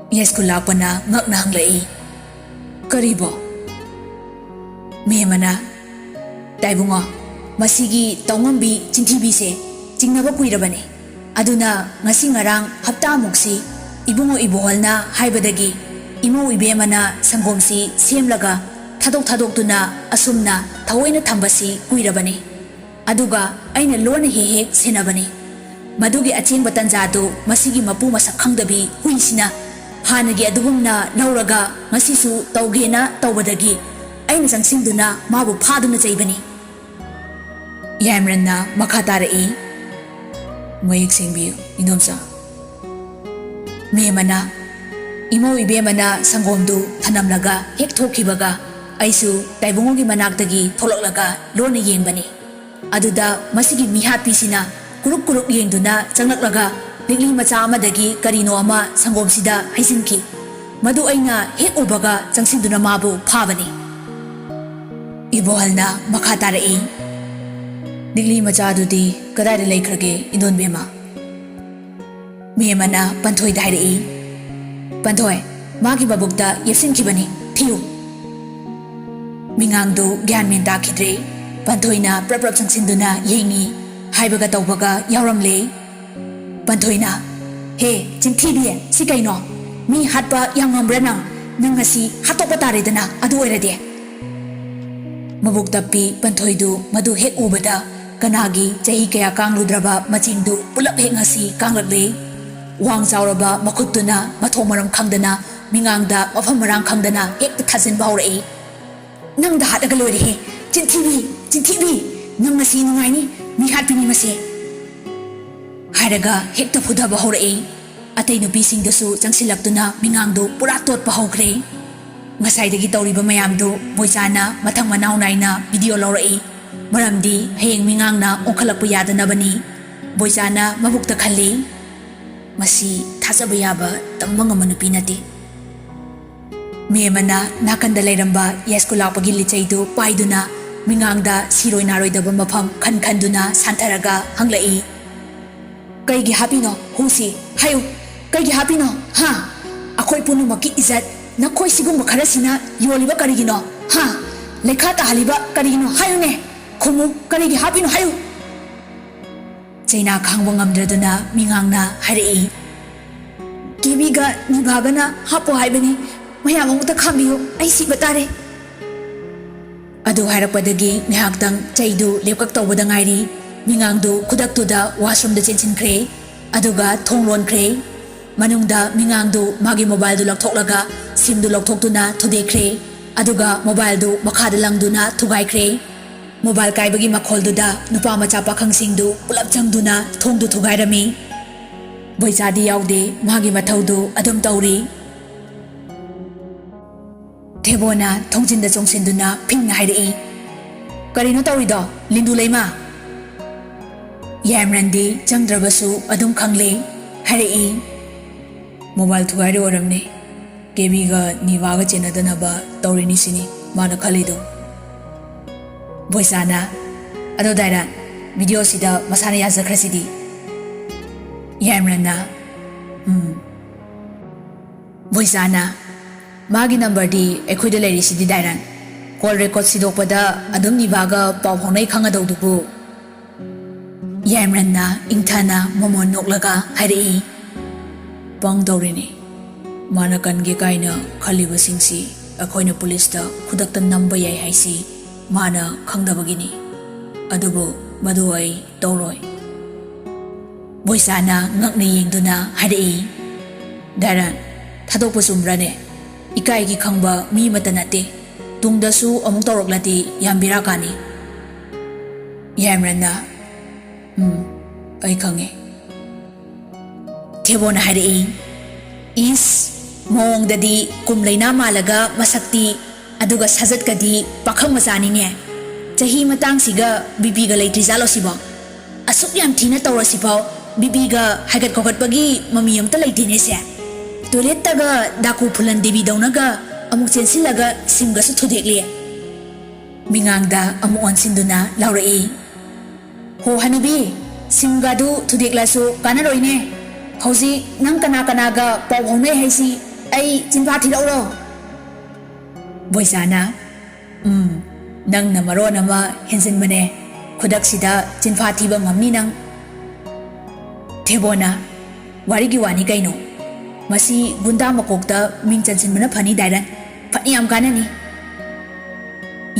ꯌꯥꯏꯁ꯭ꯀꯨꯜ ꯂꯥꯛꯄꯅ ꯉꯛꯅ ꯍꯪꯂꯛꯏ, "ꯀꯔꯤꯕꯣ?" ꯃꯦꯃꯅ, "ꯇꯥꯏꯕꯨꯡꯉꯣ, ꯃꯁꯤꯒꯤ ꯇꯧꯉꯝꯕꯤ ꯆꯤꯟꯊꯤꯕꯤꯁꯦ ꯆꯤꯡꯅꯕ ꯀꯨꯏꯔꯕꯅꯤ꯫ ꯑꯗꯨꯅ ꯉꯁꯤ ꯉꯔꯥꯡ ꯍꯞꯇꯥꯃꯨꯛꯁꯤ ꯏꯕꯨꯡꯉꯣ ꯏꯕꯣꯍꯜꯅ ꯍꯥꯏꯕꯗꯒꯤ ꯏꯃꯧ ꯏꯕꯦꯝꯃꯅ ꯁꯪꯒꯣꯝꯁꯤ ꯁꯦꯝꯂꯒ ꯊꯥꯗꯣꯛ ꯊꯥꯗꯣꯛꯇꯨꯅ ꯑꯁꯨꯝꯅ ꯊꯑꯣꯏꯅ ꯊꯝꯕꯁꯤ ꯀꯨꯏꯔꯕꯅꯤ꯫ ꯑꯗꯨꯒ ꯑꯩꯅ ꯂꯣꯟꯅ ꯍꯦꯛ ꯍꯦꯛ ꯁꯦꯟꯅꯕꯅꯤ꯫ ꯃꯗꯨꯒꯤ ꯑꯆꯦꯡꯕ ꯇꯟꯖꯥꯗꯨ ꯃꯁꯤꯒꯤ ꯃꯄꯨ ꯃꯁꯛ ꯈꯪꯗꯕꯤ ꯍꯨꯏꯁꯤꯅ ꯍꯥꯟꯅꯒꯤ ꯑꯗꯨꯒꯨꯝꯅ ꯂꯧꯔꯒ ꯉꯁꯤꯁꯨ ꯇꯧꯒꯦꯅ ꯇꯧꯕꯗꯒꯤ ꯑꯩꯅ ꯆꯪꯁꯤꯟꯗꯨꯅ ꯃꯥꯕꯨ ꯐꯥꯗꯨꯅ ꯆꯩꯕꯅꯤ꯫" ꯌꯥꯏꯃꯔꯟꯅ ꯃꯈꯥ ꯇꯥꯔꯛꯏ, "ꯃꯌꯦꯛ ꯁꯦꯡꯕꯤꯌꯨ, ꯏꯗꯣꯝꯆꯥ꯫" ꯃꯦꯃꯅ, "ꯏꯃꯧ ꯏꯕꯦꯝꯃꯅ ꯁꯪꯒꯣꯝꯗꯨ ꯊꯅꯝꯂꯒ ꯍꯦꯛ ꯊꯣꯛꯈꯤꯕꯒ ꯑꯩꯁꯨ ꯇꯥꯏꯕꯨꯡꯉꯣꯒꯤ ꯃꯅꯥꯛꯇꯒꯤ ꯊꯣꯛꯂꯛꯂꯒ ꯂꯣꯟꯅ ꯌꯦꯡꯕꯅꯤ꯫ ꯑꯗꯨꯗ ꯃꯁꯤꯒꯤ ꯃꯤꯍꯥꯠꯄꯤꯁꯤꯅ ꯀꯨꯔꯨꯞ ꯀꯨꯔꯨꯞ ꯌꯦꯡꯗꯨꯅ ꯆꯪꯂꯛꯂꯒ ꯂꯤꯛꯂꯤ ꯃꯆꯥ ꯑꯃꯗꯒꯤ ꯀꯔꯤꯅꯣ ꯑꯃ ꯁꯪꯒꯣꯝꯁꯤꯗ ꯍꯩꯖꯤꯟꯈꯤ꯫ ꯃꯗꯨ ꯑꯩꯅ ꯍꯦꯛ ꯎꯕꯒ ꯆꯪꯁꯤꯟꯗꯨꯅ ꯃꯥꯕꯨ ꯐꯥꯕꯅꯤ꯫" ꯏꯕꯣꯍꯜꯅ ꯃꯈꯥ ꯇꯥꯔꯛꯏ, "ꯂꯤꯛꯂꯤ ꯃꯆꯥꯗꯨꯗꯤ ꯀꯗꯥꯏꯗ ꯂꯩꯈ꯭ꯔꯒꯦ, ꯏꯟꯗꯣꯟꯕꯦꯝꯃ?" ꯃꯦꯃꯅ ꯄꯟꯊꯣꯏꯗ ꯍꯥꯏꯔꯛꯏ, "ꯄꯟꯊꯣꯏ, ꯃꯥꯒꯤ ꯃꯕꯨꯛꯇ ꯌꯦꯞꯁꯤꯟꯈꯤꯕꯅꯤ, ꯊꯤꯌꯨ꯫" ꯃꯤꯉꯥꯡꯗꯨ ꯒ꯭ꯌꯥꯟ ꯃꯦꯟ ꯇꯥꯈꯤꯗ꯭ꯔꯦ꯫ ꯄꯟꯊꯣꯏꯅ ꯄ꯭ꯔꯞ ꯄ꯭ꯔꯞ ꯆꯪꯁꯤꯟꯗꯨꯅ ꯌꯦꯡꯉꯤ, ꯍꯥꯏꯕꯒ ꯇꯧꯕꯒ ꯌꯥꯎꯔꯝꯂꯦ꯫ ꯄꯟꯊꯣꯏꯅ, "ꯍꯦ, ꯆꯤꯟꯊꯤꯕꯤ, ꯁꯤ ꯀꯩꯅꯣ? ꯃꯤ ꯍꯥꯠꯄ ꯌꯥꯝ ꯉꯝꯕ꯭ꯔꯥ ꯅꯪ? ꯅꯪ ꯉꯁꯤ ꯍꯥꯠꯇꯣꯛꯄ ꯇꯥꯔꯦꯗꯅ, ꯑꯗꯨ ꯑꯣꯏꯔꯗꯤ꯫" ꯃꯕꯨꯛ ꯇꯞꯄꯤ ꯄꯟꯊꯣꯏꯗꯨ ꯃꯗꯨ ꯍꯦꯛ ꯎꯕꯗ ꯀꯅꯥꯒꯤ ꯆꯍꯤ ꯀꯌꯥ ꯀꯥꯡꯂꯨꯗ꯭ꯔꯕ ꯃꯆꯤꯡꯗꯨ ꯄꯨꯂꯞ ꯍꯦꯛ ꯉꯁꯤ ꯀꯥꯡꯂꯛꯂꯦ꯫ ꯋꯥꯡ ꯆꯥꯎꯔꯕ ꯃꯈꯨꯠꯇꯨꯅ ꯃꯊꯣꯡ ꯃꯔꯝ ꯈꯪꯗꯅ, ꯃꯤꯉꯥꯡꯗ ꯃꯐꯝ ꯃꯔꯥꯡ ꯈꯪꯗꯅ ꯍꯦꯛꯇ ꯊꯥꯖꯤꯟꯕ ꯍꯧꯔꯛꯏ꯫ "ꯅꯪꯗ ꯍꯥꯠꯂꯒ ꯂꯣꯏꯔꯦꯍꯦ! ꯆꯤꯟꯊꯤꯕꯤ! ꯆꯤꯟꯊꯤꯕꯤ! ꯅꯪ ꯉꯁꯤ ꯅꯨꯡꯉꯥꯏꯅꯤ, ꯃꯤ ꯍꯥꯠꯄꯤꯅꯤ ꯃꯁꯦ!" ꯍꯥꯏꯔꯒ ꯍꯦꯛꯇ ꯐꯨꯊꯕ ꯍꯧꯔꯛꯏ꯫ ꯑꯇꯩ ꯅꯨꯄꯤꯁꯤꯡꯗꯨꯁꯨ ꯆꯪꯁꯤꯜꯂꯛꯇꯨꯅ ꯃꯤꯉꯥꯡꯗꯨ ꯄꯨꯔꯥ ꯇꯣꯠꯄ ꯍꯧꯈ꯭ꯔꯦ꯫ ꯉꯁꯥꯏꯗꯒꯤ ꯇꯧꯔꯤꯕ ꯃꯌꯥꯝꯗꯨ ꯕꯣꯏꯆꯥꯅ ꯃꯊꯪ ꯃꯅꯥꯎ ꯅꯥꯏꯅ ꯚꯤꯗꯤꯑꯣ ꯂꯧꯔꯛꯏ꯫ ꯃꯔꯝꯗꯤ ꯍꯌꯦꯡ ꯃꯤꯉꯥꯡꯅ ꯑꯣꯟꯈꯠꯂꯛꯄ ꯌꯥꯗꯅꯕꯅꯤ꯫ ꯕꯣꯏꯆꯥꯅ ꯃꯕꯨꯛꯇ ꯈꯜꯂꯤ, "ꯃꯁꯤ ꯊꯥꯖꯕ ꯌꯥꯕ, ꯇꯝꯕ ꯉꯝꯕ ꯅꯨꯄꯤ ꯅꯠꯇꯦ꯫ ꯃꯦꯃꯅ ꯅꯥꯀꯟꯗ ꯂꯩꯔꯝꯕ ꯌꯥꯏꯁ꯭ꯀꯨꯜ ꯂꯥꯛꯄꯒꯤ ꯂꯤꯆꯩꯗꯨ ꯄꯥꯏꯗꯨꯅ ꯃꯤꯉꯥꯡꯗ ꯁꯤꯔꯣꯏ ꯅꯥꯔꯣꯏꯗꯕ ꯃꯐꯝ ꯈꯟ ꯈꯟꯗꯨꯅ ꯁꯥꯟꯊꯔꯒ ꯍꯪꯂꯛꯏ꯫ "ꯀꯩꯒꯤ ꯍꯥꯞꯄꯤꯅꯣ ꯍꯨꯁꯤ? ꯍꯥꯏꯌꯨ, ꯀꯩꯒꯤ ꯍꯥꯞꯄꯤꯅꯣ? ꯍꯥ? ꯑꯩꯈꯣꯏ ꯄꯨꯝꯅꯃꯛꯀꯤ ꯏꯖꯠ ꯅꯈꯣꯏ ꯁꯤꯒꯨꯝꯕ ꯈꯔꯁꯤꯅ ꯌꯣꯜꯂꯤꯕ ꯀꯔꯤꯒꯤꯅꯣ? ꯍꯥ? ꯂꯩꯈꯥ ꯇꯥꯍꯜꯂꯤꯕ ꯀꯔꯤꯒꯤꯅꯣ? ꯍꯥꯏꯌꯨꯅꯦ, ꯈꯨꯝꯃꯨ, ꯀꯔꯤꯒꯤ ꯍꯥꯞꯄꯤꯅꯣ? ꯍꯥꯏꯌꯨ!" ꯆꯩꯅꯥ ꯈꯥꯡꯕ ꯉꯝꯗ꯭ꯔꯗꯨꯅ ꯃꯤꯉꯥꯡꯅ ꯍꯥꯏꯔꯛꯏ꯫ "ꯀꯦꯕꯤꯒ ꯅꯤꯚꯥꯒꯅ ꯍꯥꯞꯄꯣ ꯍꯥꯏꯕꯅꯤ, ꯃꯌꯥꯝ ꯑꯃꯨꯛꯇ ꯈꯥꯝꯕꯤꯌꯨ, ꯑꯩ ꯁꯤꯕ ꯇꯥꯔꯦ!" ꯑꯗꯨ ꯍꯥꯏꯔꯛꯄꯗꯒꯤ ꯉꯥꯏꯍꯥꯛꯇꯪ ꯆꯩꯗꯨ ꯂꯦꯞꯀꯛ ꯇꯧꯕꯗ ꯉꯥꯏꯔꯤ, ꯃꯤꯉꯥꯡꯗꯨ ꯈꯨꯗꯛꯇꯨꯗ ꯋꯥꯁꯔꯨꯝꯗ ꯆꯦꯟꯁꯤꯟꯈ꯭ꯔꯦ꯫ ꯑꯗꯨꯒ ꯊꯣꯡ ꯂꯣꯟꯈ꯭ꯔꯦ꯫ ꯃꯅꯨꯡꯗ ꯃꯤꯉꯥꯡꯗꯨ ꯃꯥꯒꯤ ꯃꯣꯕꯥꯏꯜꯗꯨ ꯂꯧꯊꯣꯛꯂꯒ ꯁꯤꯝꯗꯨ ꯂꯧꯊꯣꯛꯇꯨꯅ ꯊꯨꯗꯦꯛꯈ꯭ꯔꯦ꯫ ꯑꯗꯨꯒ ꯃꯣꯕꯥꯏꯜꯗꯨ ꯃꯈꯥꯗ ꯂꯪꯗꯨꯅ ꯊꯨꯒꯥꯏꯈ꯭ꯔꯦ꯫ ꯃꯣꯕꯥꯏꯜ ꯀꯥꯏꯕꯒꯤ ꯃꯈꯣꯜꯗꯨꯗ ꯅꯨꯄꯥ ꯃꯆꯥ ꯄꯥꯈꯪꯁꯤꯡꯗꯨ ꯄꯨꯂꯞ ꯆꯪꯗꯨꯅ ꯊꯣꯡꯗꯨ ꯊꯨꯒꯥꯏꯔꯝꯃꯤ꯫ ꯕꯣꯏꯆꯥꯗꯤ ꯌꯥꯎꯗꯦ, ꯃꯥꯒꯤ ꯃꯊꯧꯗꯨ ꯑꯗꯨꯝ ꯇꯧꯔꯤ꯫ ꯊꯦꯕꯣꯅ ꯊꯣꯡꯖꯤꯟꯗ ꯆꯣꯡꯁꯤꯟꯗꯨꯅ ꯐꯤꯡꯅ ꯍꯥꯏꯔꯛꯏ, "ꯀꯔꯤꯅꯣ ꯇꯧꯔꯤꯗꯣ, ꯂꯤꯟꯗꯨ ꯂꯩꯃ?" ꯌꯥꯏꯃꯔꯟꯗꯤ ꯆꯪꯗ꯭ꯔꯕꯁꯨ ꯑꯗꯨꯝ ꯈꯪꯂꯦ꯫ ꯍꯥꯏꯔꯛꯏ, "ꯃꯣꯕꯥꯏꯜ ꯊꯨꯒꯥꯏꯔꯦ ꯑꯣꯏꯔꯝꯅꯤ꯫ ꯀꯦꯕꯤꯒ ꯅꯤꯚꯥꯒ ꯆꯦꯟꯅꯗꯅꯕ ꯇꯧꯔꯤꯅꯤ ꯁꯤꯅꯤ ꯃꯥꯅ ꯈꯜꯂꯤꯗꯣ꯫" ꯕꯣꯏꯆꯥꯅ, "ꯑꯗꯣ ꯗꯥꯏꯔꯥ, ꯚꯤꯗꯤꯑꯣꯁꯤꯗ ꯃꯁꯥꯅ ꯌꯥꯖꯈ꯭ꯔꯁꯤꯗꯤ?" ꯌꯥꯏꯃꯔꯟꯅ, "ꯎꯝ꯫" ꯕꯣꯏꯆꯥꯅ, "ꯃꯥꯒꯤ ꯅꯝꯕꯔꯗꯤ ꯑꯩꯈꯣꯏꯗ ꯂꯩꯔꯤꯁꯤꯗꯤ ꯗꯥꯏꯔꯟ꯫ ꯀꯣꯜ ꯔꯦꯀꯣꯔꯗ ꯁꯤꯗꯣꯛꯄꯗ ꯑꯗꯨꯝ ꯅꯤꯚꯥꯒ ꯄꯥꯎ ꯐꯥꯎꯅꯩ ꯈꯪꯒꯗꯧꯗꯨꯕꯨ꯫" ꯌꯥꯏꯃꯔꯟꯅ ꯏꯪꯊꯅ ꯃꯣꯃꯣꯟ ꯅꯣꯛꯂꯒ ꯍꯥꯏꯔꯛꯏ, "ꯄꯪꯗꯧꯔꯤꯅꯤ꯫ ꯃꯥꯅ ꯀꯟꯒꯦ ꯀꯥꯏꯅ ꯈꯜꯂꯤꯕꯁꯤꯡꯁꯤ ꯑꯩꯈꯣꯏꯅ ꯄꯨꯂꯤꯁꯇ ꯈꯨꯗꯛꯇ ꯅꯝꯕ ꯌꯥꯏ ꯍꯥꯏꯁꯤ ꯃꯥꯅ ꯈꯪꯗꯕꯒꯤꯅꯤ꯫ ꯑꯗꯨꯕꯨ ꯃꯗꯨ ꯑꯩ ꯇꯧꯔꯣꯏ꯫" ꯕꯣꯏꯆꯥꯅ ꯉꯛꯅ ꯌꯦꯡꯗꯨꯅ ꯍꯥꯏꯔꯛꯏ, "ꯗꯥꯏꯔꯟ, ꯊꯥꯗꯣꯛꯄ ꯆꯨꯝꯕ꯭ꯔꯅꯦ? ꯏꯀꯥꯏꯒꯤ ꯈꯪꯕ ꯃꯤ ꯑꯃꯠꯇ ꯅꯠꯇꯦ꯫ ꯇꯨꯡꯗꯁꯨ ꯑꯃꯨꯛ ꯇꯧꯔꯛꯂꯗꯤ ꯌꯥꯝ ꯕꯦꯔꯥ ꯀꯥꯅꯤ꯫" ꯌꯥꯏꯃꯔꯟꯅ, "ꯎꯝ, ꯑꯩ ꯈꯪꯉꯦ꯫" ꯊꯦꯕꯣꯅ ꯍꯥꯏꯔꯛꯏ, "ꯏꯁ, ꯃꯑꯣꯡꯗꯗꯤ ꯀꯨꯝ ꯂꯩꯅꯥ ꯃꯥꯜꯂꯒ ꯃꯁꯛꯇꯤ, ꯑꯗꯨꯒ ꯁꯥꯖꯠꯀꯗꯤ ꯄꯥꯈꯪ ꯃꯆꯥꯅꯤꯅꯦ꯫ ꯆꯍꯤ ꯃꯇꯥꯡꯁꯤꯒ ꯕꯤꯄꯤꯒ ꯂꯩꯇ꯭ꯔꯤꯖꯥꯠꯂꯣ ꯁꯤꯕꯣ? ꯑꯁꯨꯛ ꯌꯥꯝ ꯊꯤꯅ ꯇꯧꯔꯁꯤꯐꯥꯎ ꯕꯤꯄꯤꯒ ꯍꯥꯏꯒꯠ ꯈꯣꯒꯠꯄꯒꯤ ꯃꯃꯤ ꯑꯝꯇ ꯂꯩꯇꯦꯅꯦ ꯁꯦ꯫ ꯇꯣꯏꯂꯦꯠꯇꯒ ꯗꯥꯀꯨ ꯐꯨꯂꯟ ꯗꯦꯕꯤꯗꯧꯅꯒ ꯑꯃꯨꯛ ꯆꯦꯟꯁꯤꯜꯂꯒ ꯁꯤꯝꯒꯁꯨ ꯊꯨꯗꯦꯛꯂꯤ꯫ ꯃꯤꯉꯥꯡꯗ ꯑꯃꯨꯛ ꯑꯣꯟꯁꯤꯟꯗꯨꯅ ꯂꯥꯎꯔꯛꯏ, "ꯍꯣ ꯍꯅꯨꯕꯤ, ꯁꯤꯝꯒꯗꯨ ꯊꯨꯗꯦꯛꯂꯁꯨ ꯀꯥꯟꯅꯔꯣꯏꯅꯦ꯫ ꯍꯧꯖꯤꯛ ꯅꯪ ꯀꯅꯥ ꯀꯅꯥꯒ ꯄꯥꯎ ꯐꯥꯎꯅꯩ ꯍꯥꯏꯁꯤ ꯑꯩ ꯆꯤꯟꯐꯥ ꯊꯤꯔꯛꯎꯔꯣ?" ꯕꯣꯏꯆꯥꯅ, "ꯎꯝ, ꯅꯪꯅ ꯃꯔꯣꯟ ꯑꯃ ꯍꯦꯟꯖꯤꯟꯕꯅꯦ꯫ ꯈꯨꯗꯛꯁꯤꯗ ꯆꯤꯟꯐꯥ ꯊꯤꯕ ꯉꯝꯅꯤ ꯅꯪ?" ꯊꯦꯕꯣꯅ, "ꯋꯥꯔꯤꯒꯤ ꯋꯥꯅꯤ ꯀꯩꯅꯣ꯫ ꯃꯁꯤ ꯒꯨꯟꯗꯥ ꯃꯀꯣꯛꯇ ꯃꯤꯡ ꯆꯟꯁꯤꯟꯕꯅ ꯐꯅꯤ ꯗꯥꯏꯔꯟ꯫ ꯐꯅ ꯌꯥꯝ ꯀꯥꯟꯅꯅꯤ꯫"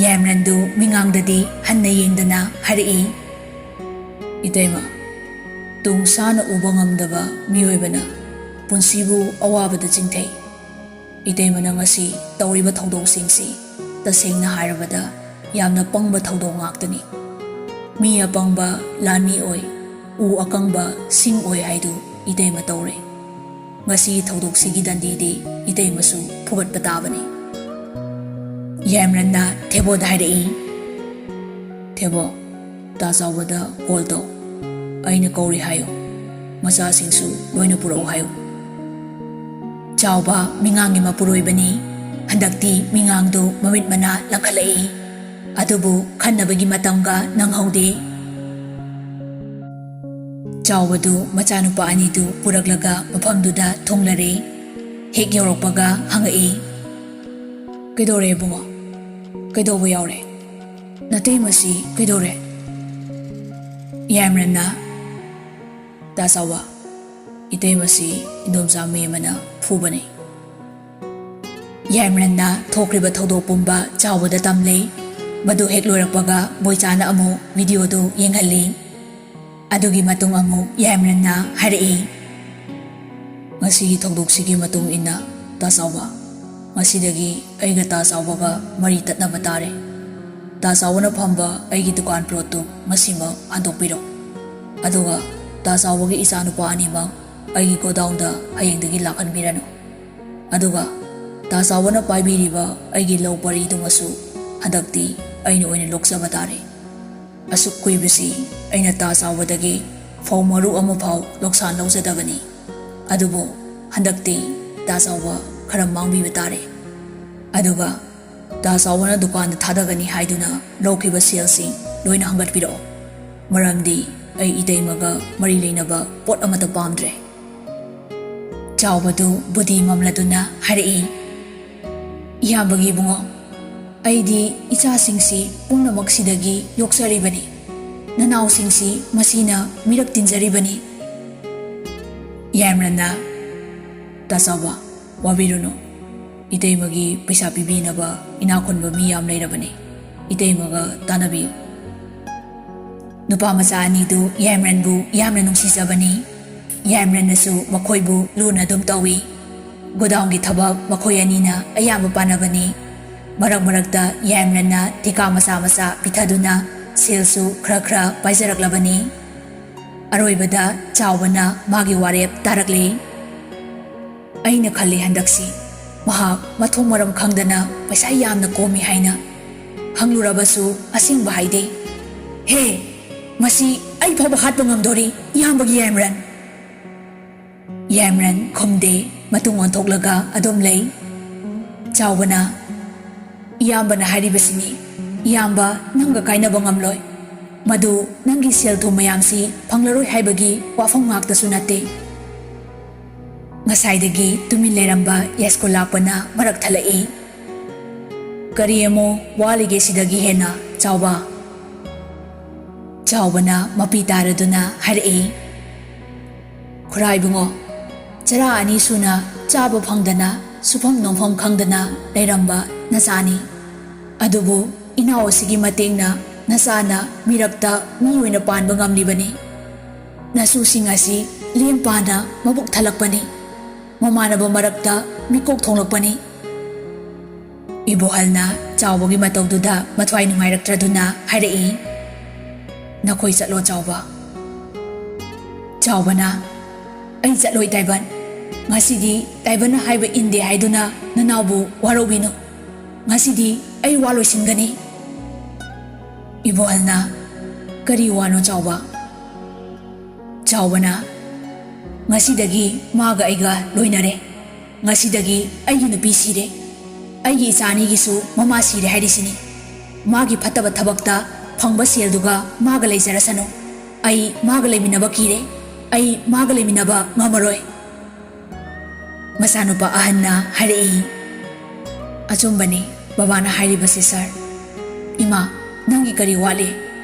ꯌꯥꯏꯃꯔꯟꯗꯨ ꯃꯤꯉꯥꯡꯗꯗꯤ ꯍꯟꯅ ꯌꯦꯡꯗꯅ ꯍꯥꯏꯔꯛꯏ, "ꯏꯇꯩꯃ, ꯇꯨꯡ ꯁꯥꯅ ꯎꯕ ꯉꯝꯗꯕ ꯃꯤꯑꯣꯏꯕꯅ ꯄꯨꯟꯁꯤꯕꯨ ꯑꯋꯥꯕꯗ ꯆꯤꯡꯊꯩ꯫ ꯏꯇꯩꯃꯅ ꯉꯁꯤ ꯇꯧꯔꯤꯕ ꯊꯧꯗꯣꯛꯁꯤꯡꯁꯤ ꯇꯁꯦꯡꯅ ꯍꯥꯏꯔꯕꯗ ꯌꯥꯝꯅ ꯄꯪꯕ ꯊꯧꯗꯣꯛ ꯉꯥꯛꯇꯅꯤ꯫ ꯃꯤ ꯑꯄꯪꯕ ꯂꯥꯟꯃꯤ ꯑꯣꯏ, ꯎ ꯑꯀꯪꯕ ꯁꯤꯡ ꯑꯣꯏ ꯍꯥꯏꯗꯨ ꯏꯇꯩꯃ ꯇꯧꯔꯦ꯫ ꯉꯁꯤ ꯊꯧꯗꯣꯛꯁꯤꯒꯤ ꯗꯟꯗꯤꯗꯤ ꯏꯇꯩꯃꯁꯨ ꯐꯨꯒꯠꯄ ꯇꯥꯕꯅꯤ꯫" ꯌꯥꯏꯃꯔꯟꯅ ꯊꯦꯕꯣꯗ ꯍꯥꯏꯔꯛꯏ, "ꯊꯦꯕꯣ, ꯇꯥ ꯆꯥꯎꯕꯗ ꯀꯣꯜ ꯇꯧ꯫ ꯑꯩꯅ ꯀꯧꯔꯤ ꯍꯥꯏꯌꯨ꯫ ꯃꯆꯥꯁꯤꯡꯁꯨ ꯂꯣꯏꯅ ꯄꯨꯔꯛꯎ ꯍꯥꯏꯌꯨ꯫" ꯆꯥꯎꯕ ꯃꯤꯉꯥꯡꯒꯤ ꯃꯄꯨꯔꯣꯏꯕꯅꯤ꯫ ꯍꯟꯗꯛꯇꯤ ꯃꯤꯉꯥꯡꯗꯨ ꯃꯃꯤꯠ ꯃꯅꯥ ꯂꯪꯈꯠꯂꯛꯏ꯫ ꯑꯗꯨꯕꯨ ꯈꯟꯅꯕꯒꯤ ꯃꯇꯝꯒ ꯅꯪꯍꯧꯗꯦ꯫ ꯆꯥꯎꯕꯗꯨ ꯃꯆꯥꯅꯨꯄꯥ ꯑꯅꯤꯗꯨ ꯄꯨꯔꯛꯂꯒ ꯃꯐꯝꯗꯨꯗ ꯊꯨꯡꯂꯔꯦ꯫ ꯍꯦꯛ ꯌꯧꯔꯛꯄꯒ ꯍꯪꯉꯛꯏ, "ꯀꯩꯗꯧꯔꯦ ꯏꯕꯨꯡꯉꯣ? ꯀꯩꯗꯧꯕ ꯌꯥꯎꯔꯦ? ꯅꯇꯩꯃꯁꯤ ꯀꯩꯗꯧꯔꯦ?" ꯌꯥꯏꯃꯔꯟꯅ, "ꯇꯥ ꯆꯥꯎꯕ, ꯏꯇꯩꯃꯁꯤ ꯏꯟꯗꯣꯝꯆꯥ ꯃꯦꯝꯃꯅ ꯐꯨꯕꯅꯤ꯫" ꯌꯥꯏꯃꯔꯟꯅ ꯊꯣꯛꯈ꯭ꯔꯤꯕ ꯊꯧꯗꯣꯛ ꯄꯨꯝꯕ ꯆꯥꯎꯕꯗ ꯇꯝꯂꯦ꯫ ꯃꯗꯨ ꯍꯦꯛ ꯂꯣꯏꯔꯛꯄꯒ ꯕꯣꯏꯆꯥꯅ ꯑꯃꯨꯛ ꯚꯤꯗꯤꯑꯣꯗꯨ ꯌꯦꯡꯍꯜꯂꯤ꯫ ꯑꯗꯨꯒꯤ ꯃꯇꯨꯡ ꯑꯃꯨꯛ ꯌꯥꯏꯃꯔꯟꯅ ꯍꯥꯏꯔꯛꯏ, "ꯉꯁꯤꯒꯤ ꯊꯧꯗꯣꯛꯁꯤꯒꯤ ꯃꯇꯨꯡ ꯏꯟꯅ ꯇꯥ ꯆꯥꯎꯕ, ꯉꯁꯤꯗꯒꯤ ꯑꯩꯒ ꯇꯥ ꯆꯥꯎꯕꯒ ꯃꯔꯤ ꯇꯠꯅꯕ ꯇꯥꯔꯦ꯫ ꯇꯥ ꯆꯥꯎꯕꯅ ꯐꯝꯕ ꯑꯩꯒꯤ ꯗꯨꯀꯥꯟ ꯄ꯭ꯂꯣꯠꯇꯨ ꯉꯁꯤꯃꯛ ꯍꯟꯗꯣꯛꯄꯤꯔꯣ꯫ ꯑꯗꯨꯒ ꯇꯥ ꯆꯥꯎꯕꯒꯤ ꯏꯆꯥꯅꯨꯄꯥ ꯑꯅꯤꯃꯛ ꯑꯩꯒꯤ ꯒꯣꯗꯥꯎꯟꯗ ꯍꯌꯦꯡꯗꯒꯤ ꯂꯥꯛꯍꯟꯕꯤꯔꯅꯨ꯫ ꯑꯗꯨꯒ ꯇꯥ ꯆꯥꯎꯕꯅ ꯄꯥꯏꯕꯤꯔꯤꯕ ꯑꯩꯒꯤ ꯂꯧ ꯄꯔꯤꯗꯨꯃꯁꯨ ꯍꯟꯗꯛꯇꯤ ꯑꯩꯅ ꯑꯣꯏꯅ ꯂꯣꯛꯆꯕ ꯇꯥꯔꯦ꯫ ꯑꯁꯨꯛ ꯀꯨꯏꯕꯁꯤ ꯑꯩꯅ ꯇꯥ ꯆꯥꯎꯕꯗꯒꯤ ꯐꯧ ꯃꯔꯨ ꯑꯃꯐꯥꯎ ꯂꯧꯁꯥꯟ ꯂꯧꯖꯗꯕꯅꯤ꯫ ꯑꯗꯨꯕꯨ ꯍꯟꯗꯛꯇꯤ ꯇꯥ ꯆꯥꯎꯕ ꯈꯔ ꯃꯥꯡꯕꯤꯕ ꯇꯥꯔꯦ꯫" ꯑꯗꯨꯒ ꯇꯥ ꯆꯥꯎꯕꯅ ꯗꯨꯀꯥꯟꯗ ꯊꯥꯗꯒꯅꯤ ꯍꯥꯏꯗꯨꯅ ꯂꯧꯈꯤꯕ ꯁꯦꯜꯁꯤꯡ ꯂꯣꯏꯅ ꯍꯪꯒꯠꯄꯤꯔꯛꯑꯣ, ꯃꯔꯝꯗꯤ ꯑꯩ ꯏꯇꯩꯃꯒ ꯃꯔꯤ ꯂꯩꯅꯕ ꯄꯣꯠ ꯑꯃꯠꯇ ꯄꯥꯝꯗ꯭ꯔꯦ꯫ ꯆꯥꯎꯕꯗꯨ ꯕꯨꯙꯤ ꯃꯝꯂꯗꯨꯅ ꯍꯥꯏꯔꯛꯏ, "ꯏꯌꯥꯝꯕꯒꯤ ꯏꯕꯨꯡꯉꯣ, ꯑꯩꯗꯤ ꯏꯆꯥꯁꯤꯡꯁꯤ ꯄꯨꯝꯅꯃꯛꯁꯤꯗꯒꯤ ꯌꯣꯛꯆꯔꯤꯕꯅꯤ꯫ ꯅꯅꯥꯎꯁꯤꯡꯁꯤ ꯃꯁꯤꯅ ꯃꯤꯔꯛ ꯇꯤꯟꯖꯔꯤꯕꯅꯤ꯫" ꯌꯥꯏꯃꯔꯟꯅ, "ꯇꯥ ꯆꯥꯎꯕ, ꯋꯥꯕꯤꯔꯨꯅꯨ꯫ ꯏꯇꯩꯃꯒꯤ ꯄꯩꯁꯥ ꯄꯤꯕꯤꯅꯕ ꯏꯅꯥꯛ ꯈꯨꯟꯕ ꯃꯤ ꯌꯥꯝ ꯂꯩꯔꯕꯅꯤ꯫ ꯏꯇꯩꯃꯒ ꯇꯥꯟꯅꯕꯤꯌꯨ꯫" ꯅꯨꯄꯥ ꯃꯆꯥ ꯑꯅꯤꯗꯨ ꯌꯥꯏꯃꯔꯟꯕꯨ ꯌꯥꯝꯅ ꯅꯨꯡꯁꯤꯖꯕꯅꯤ꯫ ꯌꯥꯏꯃꯔꯟꯅꯁꯨ ꯃꯈꯣꯏꯕꯨ ꯂꯨꯅ ꯑꯗꯨꯝ ꯇꯧꯏ꯫ ꯒꯣꯗꯥꯎꯟꯒꯤ ꯊꯕꯛ ꯃꯈꯣꯏ ꯑꯅꯤꯅ ꯑꯌꯥꯝꯕ ꯄꯥꯟꯅꯕꯅꯤ꯫ ꯃꯔꯛ ꯃꯔꯛꯇ ꯌꯥꯏꯃꯔꯟꯅ ꯊꯤꯀꯥ ꯃꯆꯥ ꯃꯆꯥ ꯄꯤꯊꯗꯨꯅ ꯁꯦꯜꯁꯨ ꯈꯔ ꯈꯔ ꯄꯥꯏꯖꯔꯛꯂꯕꯅꯤ꯫ ꯑꯔꯣꯏꯕꯗ ꯆꯥꯎꯕꯅ ꯃꯥꯒꯤ ꯋꯥꯔꯦꯞ ꯇꯥꯔꯛꯂꯦ꯫ "ꯑꯩꯅ ꯈꯜꯂꯤ ꯍꯟꯗꯛꯁꯤ ꯃꯍꯥꯛ ꯃꯊꯣꯡ ꯃꯔꯝ ꯈꯪꯗꯅ ꯄꯩꯁꯥ ꯌꯥꯝꯅ ꯀꯣꯝꯃꯤ ꯍꯥꯏꯅ꯫ ꯍꯪꯂꯨꯔꯕꯁꯨ ꯑꯁꯦꯡꯕ ꯍꯥꯏꯗꯦ꯫ ꯍꯦ, ꯃꯁꯤ ꯑꯩ ꯐꯥꯎꯕ ꯍꯥꯠꯄ ꯉꯝꯗꯣꯔꯤ, ꯏꯌꯥꯝꯕꯒꯤ ꯌꯥꯏꯃꯔꯟ!" ꯌꯥꯏꯃꯔꯟ ꯈꯨꯝꯗꯦ, ꯃꯇꯨꯡ ꯑꯣꯟꯊꯣꯛꯂꯒ ꯑꯗꯨꯝ ꯂꯩ꯫ ꯆꯥꯎꯕꯅ, "ꯏꯌꯥꯝꯕꯅ ꯍꯥꯏꯔꯤꯕꯁꯤꯅꯤ, ꯏꯌꯥꯝꯕ ꯅꯪꯒ ꯀꯥꯏꯅꯕ ꯉꯝꯂꯣꯏ꯫ ꯃꯗꯨ ꯅꯪꯒꯤ ꯁꯦꯜ ꯊꯨꯝ ꯃꯌꯥꯝꯁꯤ ꯐꯪꯂꯔꯣꯏ ꯍꯥꯏꯕꯒꯤ ꯋꯥꯐꯝ ꯉꯥꯛꯇꯁꯨ ꯅꯠꯇꯦ꯫" ꯉꯁꯥꯏꯗꯒꯤ ꯇꯨꯃꯤꯟ ꯂꯩꯔꯝꯕ ꯌꯥꯏꯁ꯭ꯀꯨꯜ ꯂꯥꯛꯄꯅ ꯃꯔꯛ ꯊꯠꯂꯛꯏ꯫ "ꯀꯔꯤ ꯑꯃꯨꯛ ꯋꯥꯠꯂꯤꯒꯦ ꯁꯤꯗꯒꯤ ꯍꯦꯟꯅ, ꯆꯥꯎꯕ?" ꯆꯥꯎꯕꯅ ꯃꯄꯤ ꯇꯥꯔꯗꯨꯅ ꯍꯥꯏꯔꯛꯏ, "ꯈꯨꯔꯥ ꯏꯕꯨꯡꯉꯣ, ꯆꯔꯥ ꯑꯅꯤ ꯁꯨꯅ ꯆꯥꯕ ꯐꯪꯗꯅ, ꯁꯨꯐꯝ ꯅꯣꯝꯐꯝ ꯈꯪꯗꯅ ꯂꯩꯔꯝꯕ ꯅꯆꯥꯅꯤ꯫ ꯑꯗꯨꯕꯨ ꯏꯅꯥꯎ ꯑꯁꯤꯒꯤ ꯃꯇꯦꯡꯅ ꯅꯆꯥꯅ ꯃꯤꯔꯛꯇ ꯃꯤ ꯑꯣꯏꯅ ꯄꯥꯟꯕ ꯉꯝꯂꯤꯕꯅꯤ꯫ ꯅꯁꯨꯁꯤꯡ ꯑꯁꯤ ꯂꯦꯝ ꯄꯥꯅ ꯃꯕꯨꯛ ꯊꯜꯂꯛꯄꯅꯤ, ꯃꯃꯥꯟꯅꯕ ꯃꯔꯛꯇ ꯃꯤꯀꯣꯛ ꯊꯣꯡꯂꯛꯄꯅꯤ꯫" ꯏꯕꯣꯍꯜꯅ ꯆꯥꯎꯕꯒꯤ ꯃꯇꯧꯗꯨꯗ ꯃꯊ꯭ꯋꯥꯏ ꯅꯨꯡꯉꯥꯏꯔꯛꯇ꯭ꯔꯗꯨꯅ ꯍꯥꯏꯔꯛꯏ, "ꯅꯈꯣꯏ ꯆꯠꯂꯣ, ꯆꯥꯎꯕ꯫" ꯆꯥꯎꯕꯅ, "ꯑꯩ ꯆꯠꯂꯣꯏ, ꯇꯥꯏꯕꯟ꯫ ꯉꯁꯤꯗꯤ ꯇꯥꯏꯕꯟꯅ ꯍꯥꯏꯕ ꯏꯟꯗꯦ ꯍꯥꯏꯗꯨꯅ ꯅꯅꯥꯎꯕꯨ ꯋꯥꯔꯧꯕꯤꯅꯨ꯫ ꯉꯁꯤꯗꯤ ꯑꯩ ꯋꯥ ꯂꯣꯏꯁꯤꯟꯒꯅꯤ꯫" ꯏꯕꯣꯍꯜꯅ, "ꯀꯔꯤ ꯋꯥꯅꯣ, ꯆꯥꯎꯕ?" ꯆꯥꯎꯕꯅ, "ꯉꯁꯤꯗꯒꯤ ꯃꯥꯒ ꯑꯩꯒ ꯂꯣꯏꯅꯔꯦ꯫ ꯉꯁꯤꯗꯒꯤ ꯑꯩꯒꯤ ꯅꯨꯄꯤ ꯁꯤꯔꯦ꯫ ꯑꯩꯒꯤ ꯏꯆꯥ ꯑꯅꯤꯒꯤꯁꯨ ꯃꯃꯥ ꯁꯤꯔꯦ ꯍꯥꯏꯔꯤꯁꯤꯅꯤ꯫ ꯃꯥꯒꯤ ꯐꯠꯇꯕ ꯊꯕꯛꯇ ꯐꯪꯕ ꯁꯦꯜꯗꯨꯒ ꯃꯥꯒ ꯂꯩꯖꯔꯁꯅꯨ꯫ ꯑꯩ ꯃꯥꯒ ꯂꯩꯃꯤꯟꯅꯕ ꯀꯤꯔꯦ꯫ ꯑꯩ ꯃꯥꯒ ꯂꯩꯃꯤꯟꯅꯕ ꯉꯝꯃꯔꯣꯏ꯫ ꯃꯆꯥꯅꯨꯄꯥ ꯑꯍꯟꯅ ꯍꯥꯏꯔꯛꯏ, "ꯑꯆꯨꯝꯕꯅꯤ ꯕꯕꯥꯅ ꯍꯥꯏꯔꯤꯕꯁꯤ, ꯁꯥꯔ꯫ ꯏꯃꯥ, ꯅꯪꯒꯤ ꯀꯔꯤ ꯋꯥꯠꯂꯤ?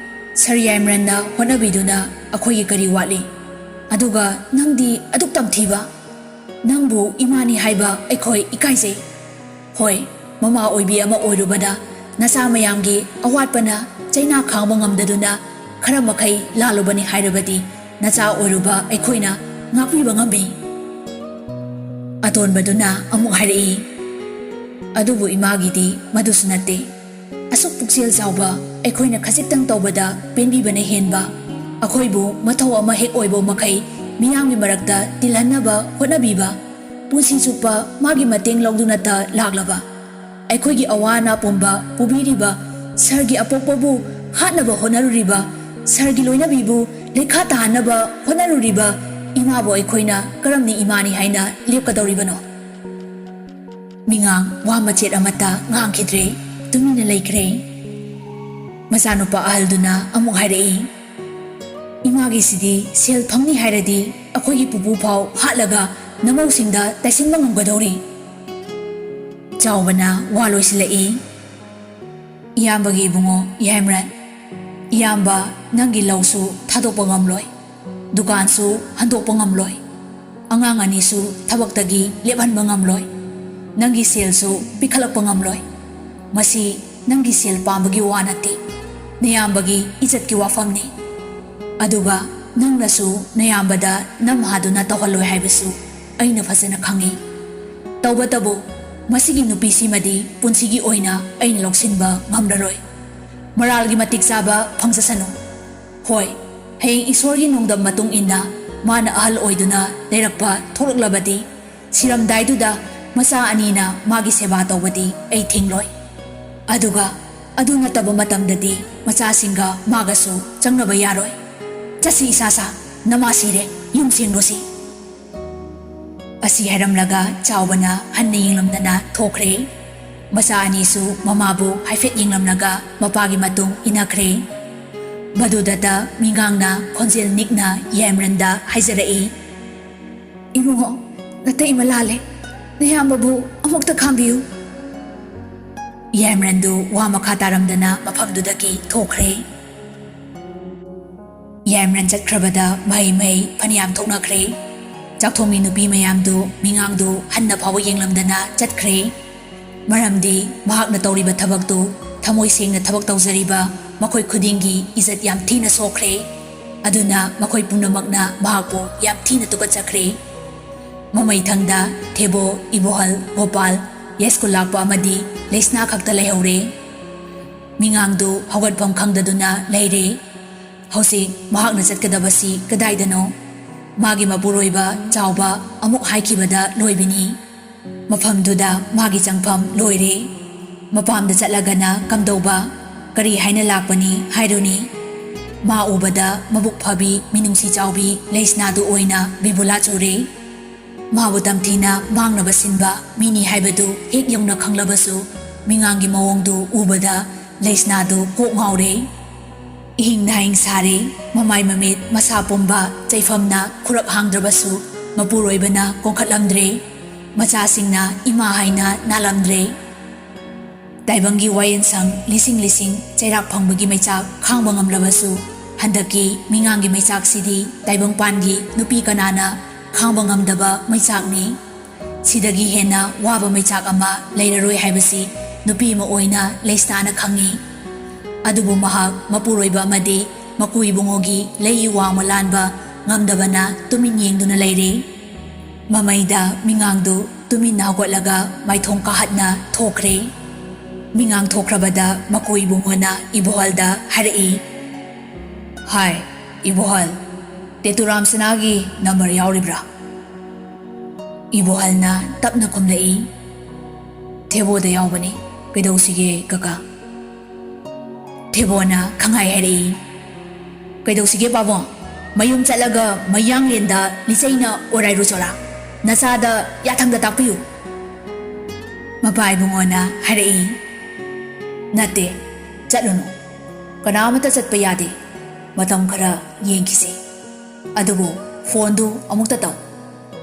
ꯁꯥꯔ ꯌꯥꯏꯃꯔꯟꯅ ꯍꯣꯠꯅꯕꯤꯗꯨꯅ ꯑꯩꯈꯣꯏꯒꯤ ꯀꯔꯤ ꯋꯥꯠꯂꯤ? ꯑꯗꯨꯒ ꯅꯪꯗꯤ ꯑꯗꯨꯛ ꯇꯝꯊꯤꯕ? ꯅꯪꯕꯨ ꯏꯃꯥꯅꯤ ꯍꯥꯏꯕ ꯑꯩꯈꯣꯏ ꯏꯀꯥꯏꯖꯩ꯫ ꯍꯣꯏ, ꯃꯃꯥ ꯑꯣꯏꯕꯤ ꯑꯃ ꯑꯣꯏꯔꯨꯕꯅ ꯅꯆꯥ ꯃꯌꯥꯝꯒꯤ ꯑꯋꯥꯠꯄꯅ ꯆꯩꯅꯥ ꯈꯥꯡꯕ ꯉꯝꯗꯗꯨꯅ ꯈꯔ ꯃꯈꯩ ꯂꯥꯜꯂꯨꯕꯅꯤ ꯍꯥꯏꯔꯕꯗꯤ ꯅꯆꯥ ꯑꯣꯏꯔꯨꯕ ꯑꯩꯈꯣꯏꯅ ꯉꯥꯛꯄꯤꯕ ꯉꯝꯃꯤ꯫" ꯑꯇꯣꯟꯕꯗꯨꯅ ꯑꯃꯨꯛ ꯍꯥꯏꯔꯛꯏ, "ꯑꯗꯨꯕꯨ ꯏꯃꯥꯒꯤꯗꯤ ꯃꯗꯨꯁꯨ ꯅꯠꯇꯦ꯫ ꯑꯁꯨꯛ ꯄꯨꯛꯆꯦꯜ ꯆꯥꯎꯕ ꯑꯩꯈꯣꯏꯅ ꯈꯖꯤꯛꯇꯪ ꯇꯧꯕꯗ ꯄꯦꯟꯕꯤꯕꯅ ꯍꯦꯟꯕ, ꯑꯩꯈꯣꯏꯕꯨ ꯃꯊꯧ ꯑꯃ ꯍꯦꯛ ꯑꯣꯏꯕ ꯃꯈꯩ ꯃꯤꯌꯥꯝꯒꯤ ꯃꯔꯛꯇ ꯇꯤꯜꯍꯟꯅꯕ ꯍꯣꯠꯅꯕꯤꯕ, ꯄꯨꯟꯁꯤ ꯆꯨꯞꯄ ꯃꯥꯒꯤ ꯃꯇꯦꯡ ꯂꯧꯗꯨꯅꯇ ꯂꯥꯛꯂꯕ, ꯑꯩꯈꯣꯏꯒꯤ ꯑꯋꯥ ꯑꯅꯥ ꯄꯨꯝꯕ ꯄꯨꯕꯤꯔꯤꯕ, ꯁꯥꯔꯒꯤ ꯑꯄꯣꯛꯄꯕꯨ ꯍꯥꯠꯅꯕ ꯍꯣꯠꯅꯔꯨꯔꯤꯕ, ꯁꯥꯔꯒꯤ ꯂꯣꯏꯅꯕꯤꯕꯨ ꯂꯩꯈꯥ ꯇꯥꯍꯟꯅꯕ ꯍꯣꯠꯅꯔꯨꯔꯤꯕ ꯏꯃꯥꯕꯨ ꯑꯩꯈꯣꯏꯅ ꯀꯔꯝꯅ ꯏꯃꯥꯅꯤ ꯍꯥꯏꯅ ꯂꯦꯞꯀꯗꯧꯔꯤꯕꯅꯣ?" ꯃꯤꯉꯥꯡ ꯋꯥ ꯃꯆꯦꯠ ꯑꯃꯠꯇ ꯉꯥꯡꯈꯤꯗ꯭ꯔꯦ꯫ ꯇꯨꯃꯤꯟꯅ ꯂꯩꯈ꯭ꯔꯦ꯫ ꯃꯆꯥꯅꯨꯄꯥ ꯑꯍꯜꯗꯨꯅ ꯑꯃꯨꯛ ꯍꯥꯏꯔꯛꯏ, "ꯏꯃꯥꯒꯤꯁꯤꯗꯤ ꯁꯦꯜ ꯐꯪꯅꯤ ꯍꯥꯏꯔꯗꯤ ꯑꯩꯈꯣꯏꯒꯤ ꯄꯨꯄꯨ ꯐꯥꯎ ꯍꯥꯠꯂꯒ ꯅꯃꯧꯁꯤꯡꯗ ꯇꯩꯁꯤꯟꯕ ꯉꯝꯒꯗꯧꯔꯤ꯫" ꯆꯥꯎꯕꯅ ꯋꯥ ꯂꯣꯏꯁꯤꯜꯂꯛꯏ, "ꯏꯌꯥꯝꯕꯒꯤ ꯏꯕꯨꯡꯉꯣ ꯌꯥꯏꯃꯔꯟ, ꯏꯌꯥꯝꯕ ꯅꯪꯒꯤ ꯂꯧꯁꯨ ꯊꯥꯗꯣꯛꯄ ꯉꯝꯂꯣꯏ, ꯗꯨꯀꯥꯟꯁꯨ ꯍꯟꯗꯣꯛꯄ ꯉꯝꯂꯣꯏ, ꯑꯉꯥꯡ ꯑꯅꯤꯁꯨ ꯊꯕꯛꯇꯒꯤ ꯂꯦꯞꯍꯟꯕ ꯉꯝꯂꯣꯏ, ꯅꯪꯒꯤ ꯁꯦꯜꯁꯨ ꯄꯤꯈꯠꯂꯛꯄ ꯉꯝꯂꯣꯏ꯫ ꯃꯁꯤ ꯅꯪꯒꯤ ꯁꯦꯜ ꯄꯥꯝꯕꯒꯤ ꯋꯥ ꯅꯠꯇꯦ, ꯅꯌꯥꯝꯕꯒꯤ ꯏꯖꯠꯀꯤ ꯋꯥꯐꯝꯅꯤ꯫ ꯑꯗꯨꯒ ꯅꯪꯅꯁꯨ ꯅꯌꯥꯝꯕꯗ ꯅꯝꯍꯥꯗꯨꯅ ꯇꯧꯍꯜꯂꯣꯏ ꯍꯥꯏꯕꯁꯨ ꯑꯩꯅ ꯐꯖꯅ ꯈꯪꯏ꯫ ꯇꯧꯕꯇꯕꯨ ꯃꯁꯤꯒꯤ ꯅꯨꯄꯤꯁꯤꯃꯗꯤ ꯄꯨꯟꯁꯤꯒꯤ ꯑꯣꯏꯅ ꯑꯩꯅ ꯂꯧꯁꯤꯟꯕ ꯉꯝꯂꯔꯣꯏ꯫ ꯃꯔꯥꯜꯒꯤ ꯃꯇꯤꯛ ꯆꯥꯕ ꯐꯪꯖꯁꯅꯨ꯫ ꯍꯣꯏ, ꯍꯌꯦꯡ ꯏꯁꯣꯔꯒꯤ ꯅꯣꯡꯗꯝ ꯃꯇꯨꯡ ꯏꯟꯅ ꯃꯥꯅ ꯑꯍꯜ ꯑꯣꯏꯗꯨꯅ ꯂꯩꯔꯛꯄ ꯊꯣꯛꯂꯛꯂꯕꯗꯤ, ꯁꯤꯔꯝꯗꯥꯏꯗꯨꯗ ꯃꯆꯥ ꯑꯅꯤꯅ ꯃꯥꯒꯤ ꯁꯦꯕꯥ ꯇꯧꯕꯗꯤ ꯑꯩ ꯊꯤꯡꯂꯣꯏ꯫ ꯑꯗꯨꯒ ꯑꯗꯨ ꯅꯠꯇꯕ ꯃꯇꯝꯗꯗꯤ ꯃꯆꯥꯁꯤꯡꯒ ꯃꯥꯒꯁꯨ ꯆꯪꯅꯕ ꯌꯥꯔꯣꯏ꯫ ꯆꯠꯁꯤ ꯏꯁꯥꯁꯥ, ꯅꯃꯥ ꯁꯤꯔꯦ, ꯌꯨꯝ ꯁꯦꯡꯂꯨꯁꯤ꯫" ꯑꯁꯤ ꯍꯥꯏꯔꯝꯂꯒ ꯆꯥꯎꯕꯅ ꯍꯟꯅ ꯌꯦꯡꯂꯝꯗꯅ ꯊꯣꯛꯈ꯭ꯔꯦ꯫ ꯃꯆꯥ ꯑꯅꯤꯁꯨ ꯃꯃꯥꯕꯨ ꯍꯥꯏꯐꯦꯠ ꯌꯦꯡꯂꯝꯂꯒ ꯃꯄꯥꯒꯤ ꯃꯇꯨꯡ ꯏꯟꯅꯈ꯭ꯔꯦ꯫ ꯃꯗꯨꯗꯇ ꯃꯤꯉꯥꯡꯅ ꯈꯣꯟꯖꯦꯜ ꯅꯤꯛꯅ ꯌꯥꯏꯃꯔꯟꯗ ꯍꯥꯏꯖꯔꯛꯏ, "ꯏꯕꯨꯡꯉꯣ, ꯅꯇꯩꯃ ꯂꯥꯜꯂꯦ꯫ ꯅꯌꯥꯝꯕꯕꯨ ꯑꯃꯨꯛꯇ ꯈꯥꯝꯕꯤꯌꯨ꯫" ꯌꯥꯏꯃꯔꯟꯗꯨ ꯋꯥ ꯃꯈꯥ ꯇꯥꯔꯝꯗꯅ ꯃꯐꯝꯗꯨꯗꯒꯤ ꯊꯣꯛꯈ꯭ꯔꯦ꯫ ꯌꯥꯏꯃꯔꯟ ꯆꯠꯈ꯭ꯔꯕꯗ ꯃꯍꯩ ꯃꯍꯩ ꯐꯅꯌꯥꯝ ꯊꯣꯛꯅꯈ꯭ꯔꯦ꯫ ꯆꯥꯛꯊꯣꯡꯕꯤ ꯅꯨꯄꯤ ꯃꯌꯥꯝꯗꯨ ꯃꯤꯉꯥꯡꯗꯨ ꯍꯟꯅ ꯐꯥꯎꯕ ꯌꯦꯡꯂꯝꯗꯅ ꯆꯠꯈ꯭ꯔꯦ꯫ ꯃꯔꯝꯗꯤ ꯃꯍꯥꯛꯅ ꯇꯧꯔꯤꯕ ꯊꯕꯛꯇꯨ ꯊꯃꯣꯏ ꯁꯦꯡꯅ ꯊꯕꯛ ꯇꯧꯖꯔꯤꯕ ꯃꯈꯣꯏ ꯈꯨꯗꯤꯡꯒꯤ ꯏꯖꯠ ꯌꯥꯝ ꯊꯤꯅ ꯁꯣꯛꯈ꯭ꯔꯦ꯫ ꯑꯗꯨꯅ ꯃꯈꯣꯏ ꯄꯨꯝꯅꯃꯛꯅ ꯃꯍꯥꯛꯄꯨ ꯌꯥꯝ ꯊꯤꯅ ꯇꯨꯀꯠꯆꯈ꯭ꯔꯦ꯫ ꯃꯃꯩꯊꯪꯗ ꯊꯦꯕꯣ, ꯏꯕꯣꯍꯜ, ꯒꯣꯄꯥꯜ, ꯌꯥꯏꯁ꯭ꯀꯨꯜ ꯂꯥꯛꯄ ꯑꯃꯗꯤ ꯂꯩꯁꯅꯥ ꯈꯛꯇ ꯂꯩꯍꯧꯔꯦ꯫ ꯃꯤꯉꯥꯡꯗꯨ ꯍꯧꯒꯠꯐꯝ ꯈꯪꯗꯗꯨꯅ ꯂꯩꯔꯦ꯫ ꯍꯧꯖꯤꯛ ꯃꯍꯥꯛꯅ ꯆꯠꯀꯗꯕꯁꯤ ꯀꯗꯥꯏꯗꯅꯣ? ꯃꯥꯒꯤ ꯃꯄꯨꯔꯣꯏꯕ ꯆꯥꯎꯕ ꯑꯃꯨꯛ ꯍꯥꯏꯈꯤꯕꯗ ꯂꯣꯏꯕꯤꯅꯤ꯫ ꯃꯐꯝꯗꯨꯗ ꯃꯥꯒꯤ ꯆꯪꯐꯝ ꯂꯣꯏꯔꯦ꯫ ꯃꯄꯥꯝꯗ ꯆꯠꯂꯒꯅ ꯀꯝꯗꯧꯕ? ꯀꯔꯤ ꯍꯥꯏꯅ ꯂꯥꯛꯄꯅꯤ ꯍꯥꯏꯔꯨꯅꯤ? ꯃꯥ ꯎꯕꯗ ꯃꯕꯨꯛ ꯐꯕꯤ, ꯃꯤꯅꯨꯡꯁꯤ ꯆꯥꯎꯕꯤ ꯂꯩꯁꯅꯥꯗꯨ ꯑꯣꯏꯅ ꯕꯤꯕꯨꯂꯥ ꯆꯨꯔꯦ꯫ ꯃꯥꯕꯨ ꯇꯝꯊꯤꯅ ꯃꯥꯡꯅꯕ ꯁꯤꯟꯕ ꯃꯤꯅꯤ ꯍꯥꯏꯕꯗꯨ ꯍꯦꯛ ꯌꯧꯅ ꯈꯪꯂꯕꯁꯨ, ꯃꯤꯉꯥꯡꯒꯤ ꯃꯑꯣꯡꯗꯨ ꯎꯕꯗ ꯂꯩꯁꯅꯥꯗꯨ ꯀꯣꯛ ꯉꯥꯎꯔꯦ꯫ ꯏꯍꯤꯡ ꯅꯥꯍꯤꯡ ꯁꯥꯔꯦ꯫ ꯃꯃꯥꯏ ꯃꯃꯤꯠ ꯃꯁꯥ ꯄꯨꯝꯕ ꯆꯩꯐꯝꯅ ꯈꯨꯔꯞ ꯍꯥꯡꯗ꯭ꯔꯕꯁꯨ, ꯃꯄꯨꯔꯣꯏꯕꯅ ꯀꯣꯟꯈꯠꯂꯝꯗ꯭ꯔꯦ꯫ ꯃꯆꯥꯁꯤꯡꯅ ꯏꯃꯥ ꯍꯥꯏꯅ ꯅꯥꯜꯂꯝꯗ꯭ꯔꯦ꯫ ꯇꯥꯏꯕꯪꯒꯤ ꯋꯥꯌꯦꯜꯁꯪ ꯂꯤꯁꯤꯡ ꯂꯤꯁꯤꯡ ꯆꯩꯔꯥꯛ ꯐꯪꯕꯒꯤ ꯃꯩꯆꯥꯛ ꯈꯥꯡꯕ ꯉꯝꯂꯕꯁꯨ, ꯍꯟꯗꯛꯀꯤ ꯃꯤꯉꯥꯡꯒꯤ ꯃꯩꯆꯥꯛꯁꯤꯗꯤ ꯇꯥꯏꯕꯪꯄꯥꯟꯒꯤ ꯅꯨꯄꯤ ꯀꯅꯥꯅ ꯈꯥꯡꯕ ꯉꯝꯗꯕ ꯃꯩꯆꯥꯛꯅꯤ꯫ ꯁꯤꯗꯒꯤ ꯍꯦꯟꯅ ꯋꯥꯕ ꯃꯩꯆꯥꯛ ꯑꯃ ꯂꯩꯔꯔꯣꯏ ꯍꯥꯏꯕꯁꯤ ꯅꯨꯄꯤ ꯑꯃ ꯑꯣꯏꯅ ꯂꯩꯁꯅꯥꯅ ꯈꯪꯏ꯫ ꯑꯗꯨꯕꯨ ꯃꯍꯥꯛ ꯃꯄꯨꯔꯣꯏꯕ ꯑꯃꯗꯤ ꯃꯀꯨ ꯏꯕꯨꯡꯉꯣꯒꯤ ꯂꯩ ꯋꯥꯡꯃ ꯂꯥꯟꯕ ꯉꯝꯗꯕꯅ ꯇꯨꯃꯤꯟ ꯌꯦꯡꯗꯨꯅ ꯂꯩꯔꯦ꯫ ꯃꯃꯩꯗ ꯃꯤꯉꯥꯡꯗꯨ ꯇꯨꯃꯤꯟꯅ ꯍꯧꯒꯠꯂꯒ ꯃꯥꯏꯊꯣꯡ ꯀꯥꯍꯠꯅ ꯊꯣꯛꯈ꯭ꯔꯦ꯫ ꯃꯤꯉꯥꯡ ꯊꯣꯛꯈ꯭ꯔꯕꯗ ꯃꯀꯨ ꯏꯕꯨꯡꯉꯣꯅ ꯏꯕꯣꯍꯜꯗ ꯍꯥꯏꯔꯛꯏ, "ꯍꯥꯏ, ꯏꯕꯣꯍꯜ, ꯇꯦꯇꯨꯔꯥꯝ ꯁꯅꯥꯒꯤ ꯅꯝꯕꯔ ꯌꯥꯎꯔꯤꯕ꯭ꯔꯥ?" ꯏꯕꯣꯍꯜꯅ ꯇꯞꯅ ꯈꯨꯝꯂꯛꯏ, "ꯊꯦꯕꯣꯗ ꯌꯥꯎꯕꯅꯤ꯫ ꯀꯩꯗꯧꯁꯤꯒꯦ ꯀꯀꯥ?" ꯊꯦꯕꯣꯅ ꯈꯪꯍꯥꯏ ꯍꯥꯏꯔꯛꯏ, "ꯀꯩꯗꯧꯁꯤꯒꯦ ꯄꯥꯕꯨꯡ? ꯃꯌꯨꯝ ꯆꯠꯂꯒ ꯃꯌꯥꯡꯂꯦꯟꯗ ꯂꯤꯆꯩꯅ ꯑꯣꯔꯥꯏꯔꯨ ꯆꯣꯔꯥ꯫ ꯅꯆꯥꯗ ꯌꯥꯊꯪꯗ ꯇꯥꯛꯄꯤꯌꯨ꯫" ꯃꯄꯥ ꯏꯕꯨꯡꯉꯣꯅ ꯍꯥꯏꯔꯛꯏ, "ꯅꯠꯇꯦ, ꯆꯠꯂꯨꯅꯨ꯫ ꯀꯅꯥ ꯑꯃꯠꯇ ꯆꯠꯄ ꯌꯥꯗꯦ꯫ ꯃꯇꯝ ꯈꯔ ꯌꯦꯡꯈꯤꯁꯤ꯫ ꯑꯗꯨꯕꯨ ꯐꯣꯟꯗꯨ ꯑꯃꯨꯛꯇ ꯇꯧ꯫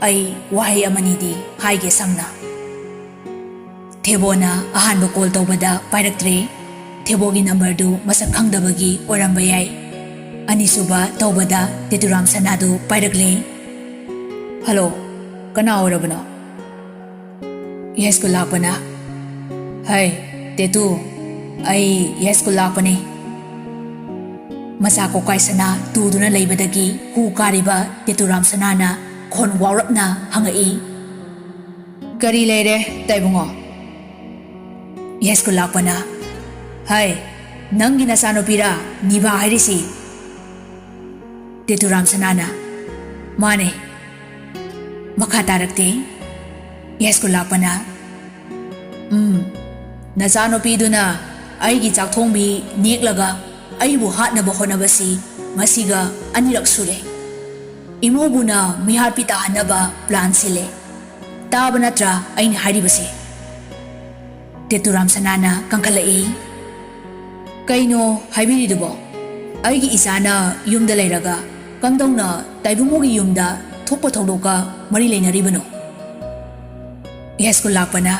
ꯑꯩ ꯋꯥꯍꯩ ꯑꯃꯅꯤꯗꯤ ꯍꯥꯏꯒꯦ ꯁꯝꯅ꯫" ꯊꯦꯕꯣꯅ ꯑꯍꯥꯟꯕ ꯀꯣꯜ ꯇꯧꯕꯗ ꯄꯥꯏꯔꯛꯇ꯭ꯔꯦ꯫ ꯊꯦꯕꯣꯒꯤ ꯅꯝꯕꯔꯗꯨ ꯃꯁꯛ ꯈꯪꯗꯕꯒꯤ ꯑꯣꯏꯔꯝꯕ ꯌꯥꯏ꯫ ꯑꯅꯤꯁꯨꯕ ꯇꯧꯕꯗ ꯇꯦꯇꯨꯔꯥꯝ ꯁꯅꯥꯗꯨ ꯄꯥꯏꯔꯛꯂꯦ꯫ "ꯍꯜꯂꯣ, ꯀꯅꯥ ꯑꯣꯏꯔꯕꯅꯣ?" ꯌꯥꯏꯁ꯭ꯀꯨꯜ ꯂꯥꯛꯄꯅ, "ꯍꯩ, ꯇꯦꯇꯨ, ꯑꯩ ꯌꯥꯏꯁ꯭ꯀꯨꯜ ꯂꯥꯛꯄꯅꯤ꯫" ꯃꯆꯥ ꯀꯣꯀꯥꯏ ꯁꯅꯥ ꯇꯨꯗꯨꯅ ꯂꯩꯕꯗꯒꯤ ꯍꯨ ꯀꯥꯔꯤꯕ ꯇꯦꯇꯨꯔꯥꯝ ꯁꯅꯥꯅ ꯈꯣꯟ ꯋꯥꯎꯔꯞꯅ ꯍꯪꯉꯛꯏ, "ꯀꯔꯤ ꯂꯩꯔꯦ, ꯇꯥꯏꯕꯨꯡꯉꯣ?" ꯌꯥꯏꯁ꯭ꯀꯨꯜ ꯂꯥꯛꯄꯅ, "ꯍꯩ, ꯅꯪꯒꯤ ꯅꯆꯥꯅꯨꯄꯤꯔꯥ ꯅꯤꯕꯥ ꯍꯥꯏꯔꯤꯁꯤ?" ꯇꯦꯇꯨꯔꯥꯝ ꯁꯅꯥꯅ, "ꯃꯥꯅꯦ꯫" ꯃꯈꯥ ꯇꯥꯔꯛꯇꯦ꯫ ꯌꯥꯏꯁ꯭ꯀꯨꯜ ꯂꯥꯛꯄꯅ, "ꯎꯝ, ꯅꯆꯥꯅꯨꯄꯤꯗꯨꯅ ꯑꯩꯒꯤ ꯆꯥꯛꯊꯣꯡꯕꯤ ꯅꯦꯛꯂꯒ ꯑꯩꯕꯨ ꯍꯥꯠꯅꯕ ꯍꯣꯠꯅꯕꯁꯤ ꯉꯁꯤꯒ ꯑꯅꯤꯔꯛ ꯁꯨꯔꯦ꯫ ꯏꯃꯧꯕꯨꯅ ꯃꯤꯍꯥꯠꯄꯤ ꯇꯥꯍꯟꯅꯕ ꯄ꯭ꯂꯥꯟ ꯁꯤꯜꯂꯦ꯫ ꯇꯥꯕ ꯅꯠꯇ꯭ꯔꯥ ꯑꯩꯅ ꯍꯥꯏꯔꯤꯕꯁꯦ?" ꯇꯦꯇꯨꯔꯥꯝ ꯁꯅꯥꯅ ꯀꯟꯈꯠꯂꯛꯏ꯫ "ꯀꯩꯅꯣ ꯍꯥꯏꯕꯤꯔꯤꯗꯨꯕꯣ? ꯑꯩꯒꯤ ꯏꯆꯥꯅ ꯌꯨꯝꯗ ꯂꯩꯔꯒ ꯀꯝꯗꯧꯅ ꯇꯥꯏꯕꯨꯡꯉꯣꯒꯤ ꯌꯨꯝꯗ ꯊꯣꯛꯄ ꯊꯧꯗꯣꯛꯀ ꯃꯔꯤ ꯂꯩꯅꯔꯤꯕꯅꯣ?" ꯌꯥꯏꯁ꯭ꯀꯨꯜ ꯂꯥꯛꯄꯅ,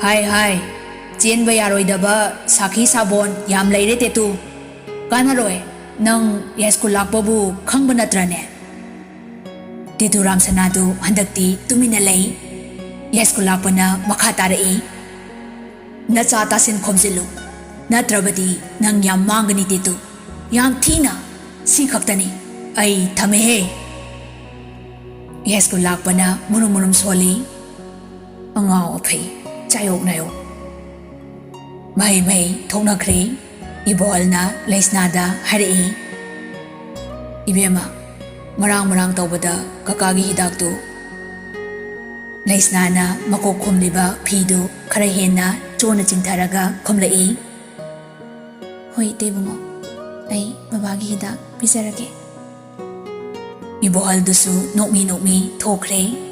"ꯍꯥꯏ ꯍꯥꯏ, ꯆꯦꯟꯕ ꯌꯥꯔꯣꯏꯗꯕ ꯁꯥꯈꯤ ꯁꯥꯕꯣꯟ ꯌꯥꯝ ꯂꯩꯔꯦ ꯇꯦꯇꯨ꯫ ꯀꯥꯟꯅꯔꯣꯏ, ꯅꯪ ꯌꯥꯏꯁ꯭ꯀꯨꯜ ꯂꯥꯛꯄꯕꯨ ꯈꯪꯕ ꯅꯠꯇ꯭ꯔꯅꯦ?" ꯇꯦꯇꯨꯔꯥꯝ ꯁꯅꯥꯗꯨ ꯍꯟꯗꯛꯇꯤ ꯇꯨꯃꯤꯟꯅ ꯂꯩ꯫ ꯌꯥꯏꯁ꯭ꯀꯨꯜ ꯂꯥꯛꯄꯅ ꯃꯈꯥ ꯇꯥꯔꯛꯏ, "ꯅꯆꯥ ꯇꯥꯁꯤꯟ ꯈꯣꯝꯖꯤꯜꯂꯨ, ꯅꯠꯇ꯭ꯔꯕꯗꯤ ꯅꯪ ꯌꯥꯝ ꯃꯥꯡꯒꯅꯤ ꯇꯦꯇꯨ꯫ ꯌꯥꯝ ꯊꯤꯅ꯫ ꯁꯤ ꯈꯛꯇꯅꯤ꯫ ꯑꯩ ꯊꯝꯃꯦꯍꯦ꯫" ꯌꯥꯏꯁ꯭ꯀꯨꯜ ꯂꯥꯛꯄꯅ ꯃꯨꯔꯨꯝ ꯃꯨꯔꯨꯝ ꯁꯣꯜꯂꯤ꯫ ꯑꯉꯥꯎ ꯑꯐꯩ, ꯆꯥꯌꯣꯛ ꯅꯥꯌꯣꯛ꯫ ꯃꯍꯩ ꯃꯍꯩ ꯊꯣꯛꯅꯈ꯭ꯔꯦ꯫ ꯏꯕꯣꯍꯜꯅ ꯂꯩꯁꯅꯥꯗ ꯍꯥꯏꯔꯛꯏ, "ꯏꯕꯦꯝꯃ, ꯃꯔꯥꯡ ꯃꯔꯥꯡ ꯇꯧꯕꯗ ꯀꯀꯥꯒꯤ ꯍꯤꯗꯥꯛꯇꯨ꯫" ꯂꯩꯁꯅꯥꯅ ꯃꯀꯣꯛ ꯈꯨꯝꯂꯤꯕ ꯐꯤꯗꯨ ꯈꯔ ꯍꯦꯟꯅ ꯆꯣꯟꯅ ꯆꯤꯡꯊꯔꯒ ꯈꯨꯝꯂꯛꯏ, "ꯍꯣꯏ, ꯏꯇꯩꯕꯨꯡꯉꯣ, ꯑꯩ ꯕꯕꯥꯒꯤ ꯍꯤꯗꯥꯛ ꯄꯤꯖꯔꯒꯦ꯫" ꯏꯕꯣꯍꯜꯗꯨꯁꯨ ꯅꯣꯛꯃꯤ ꯅꯣꯛꯃꯤ ꯊꯣꯛꯈ꯭ꯔꯦ꯫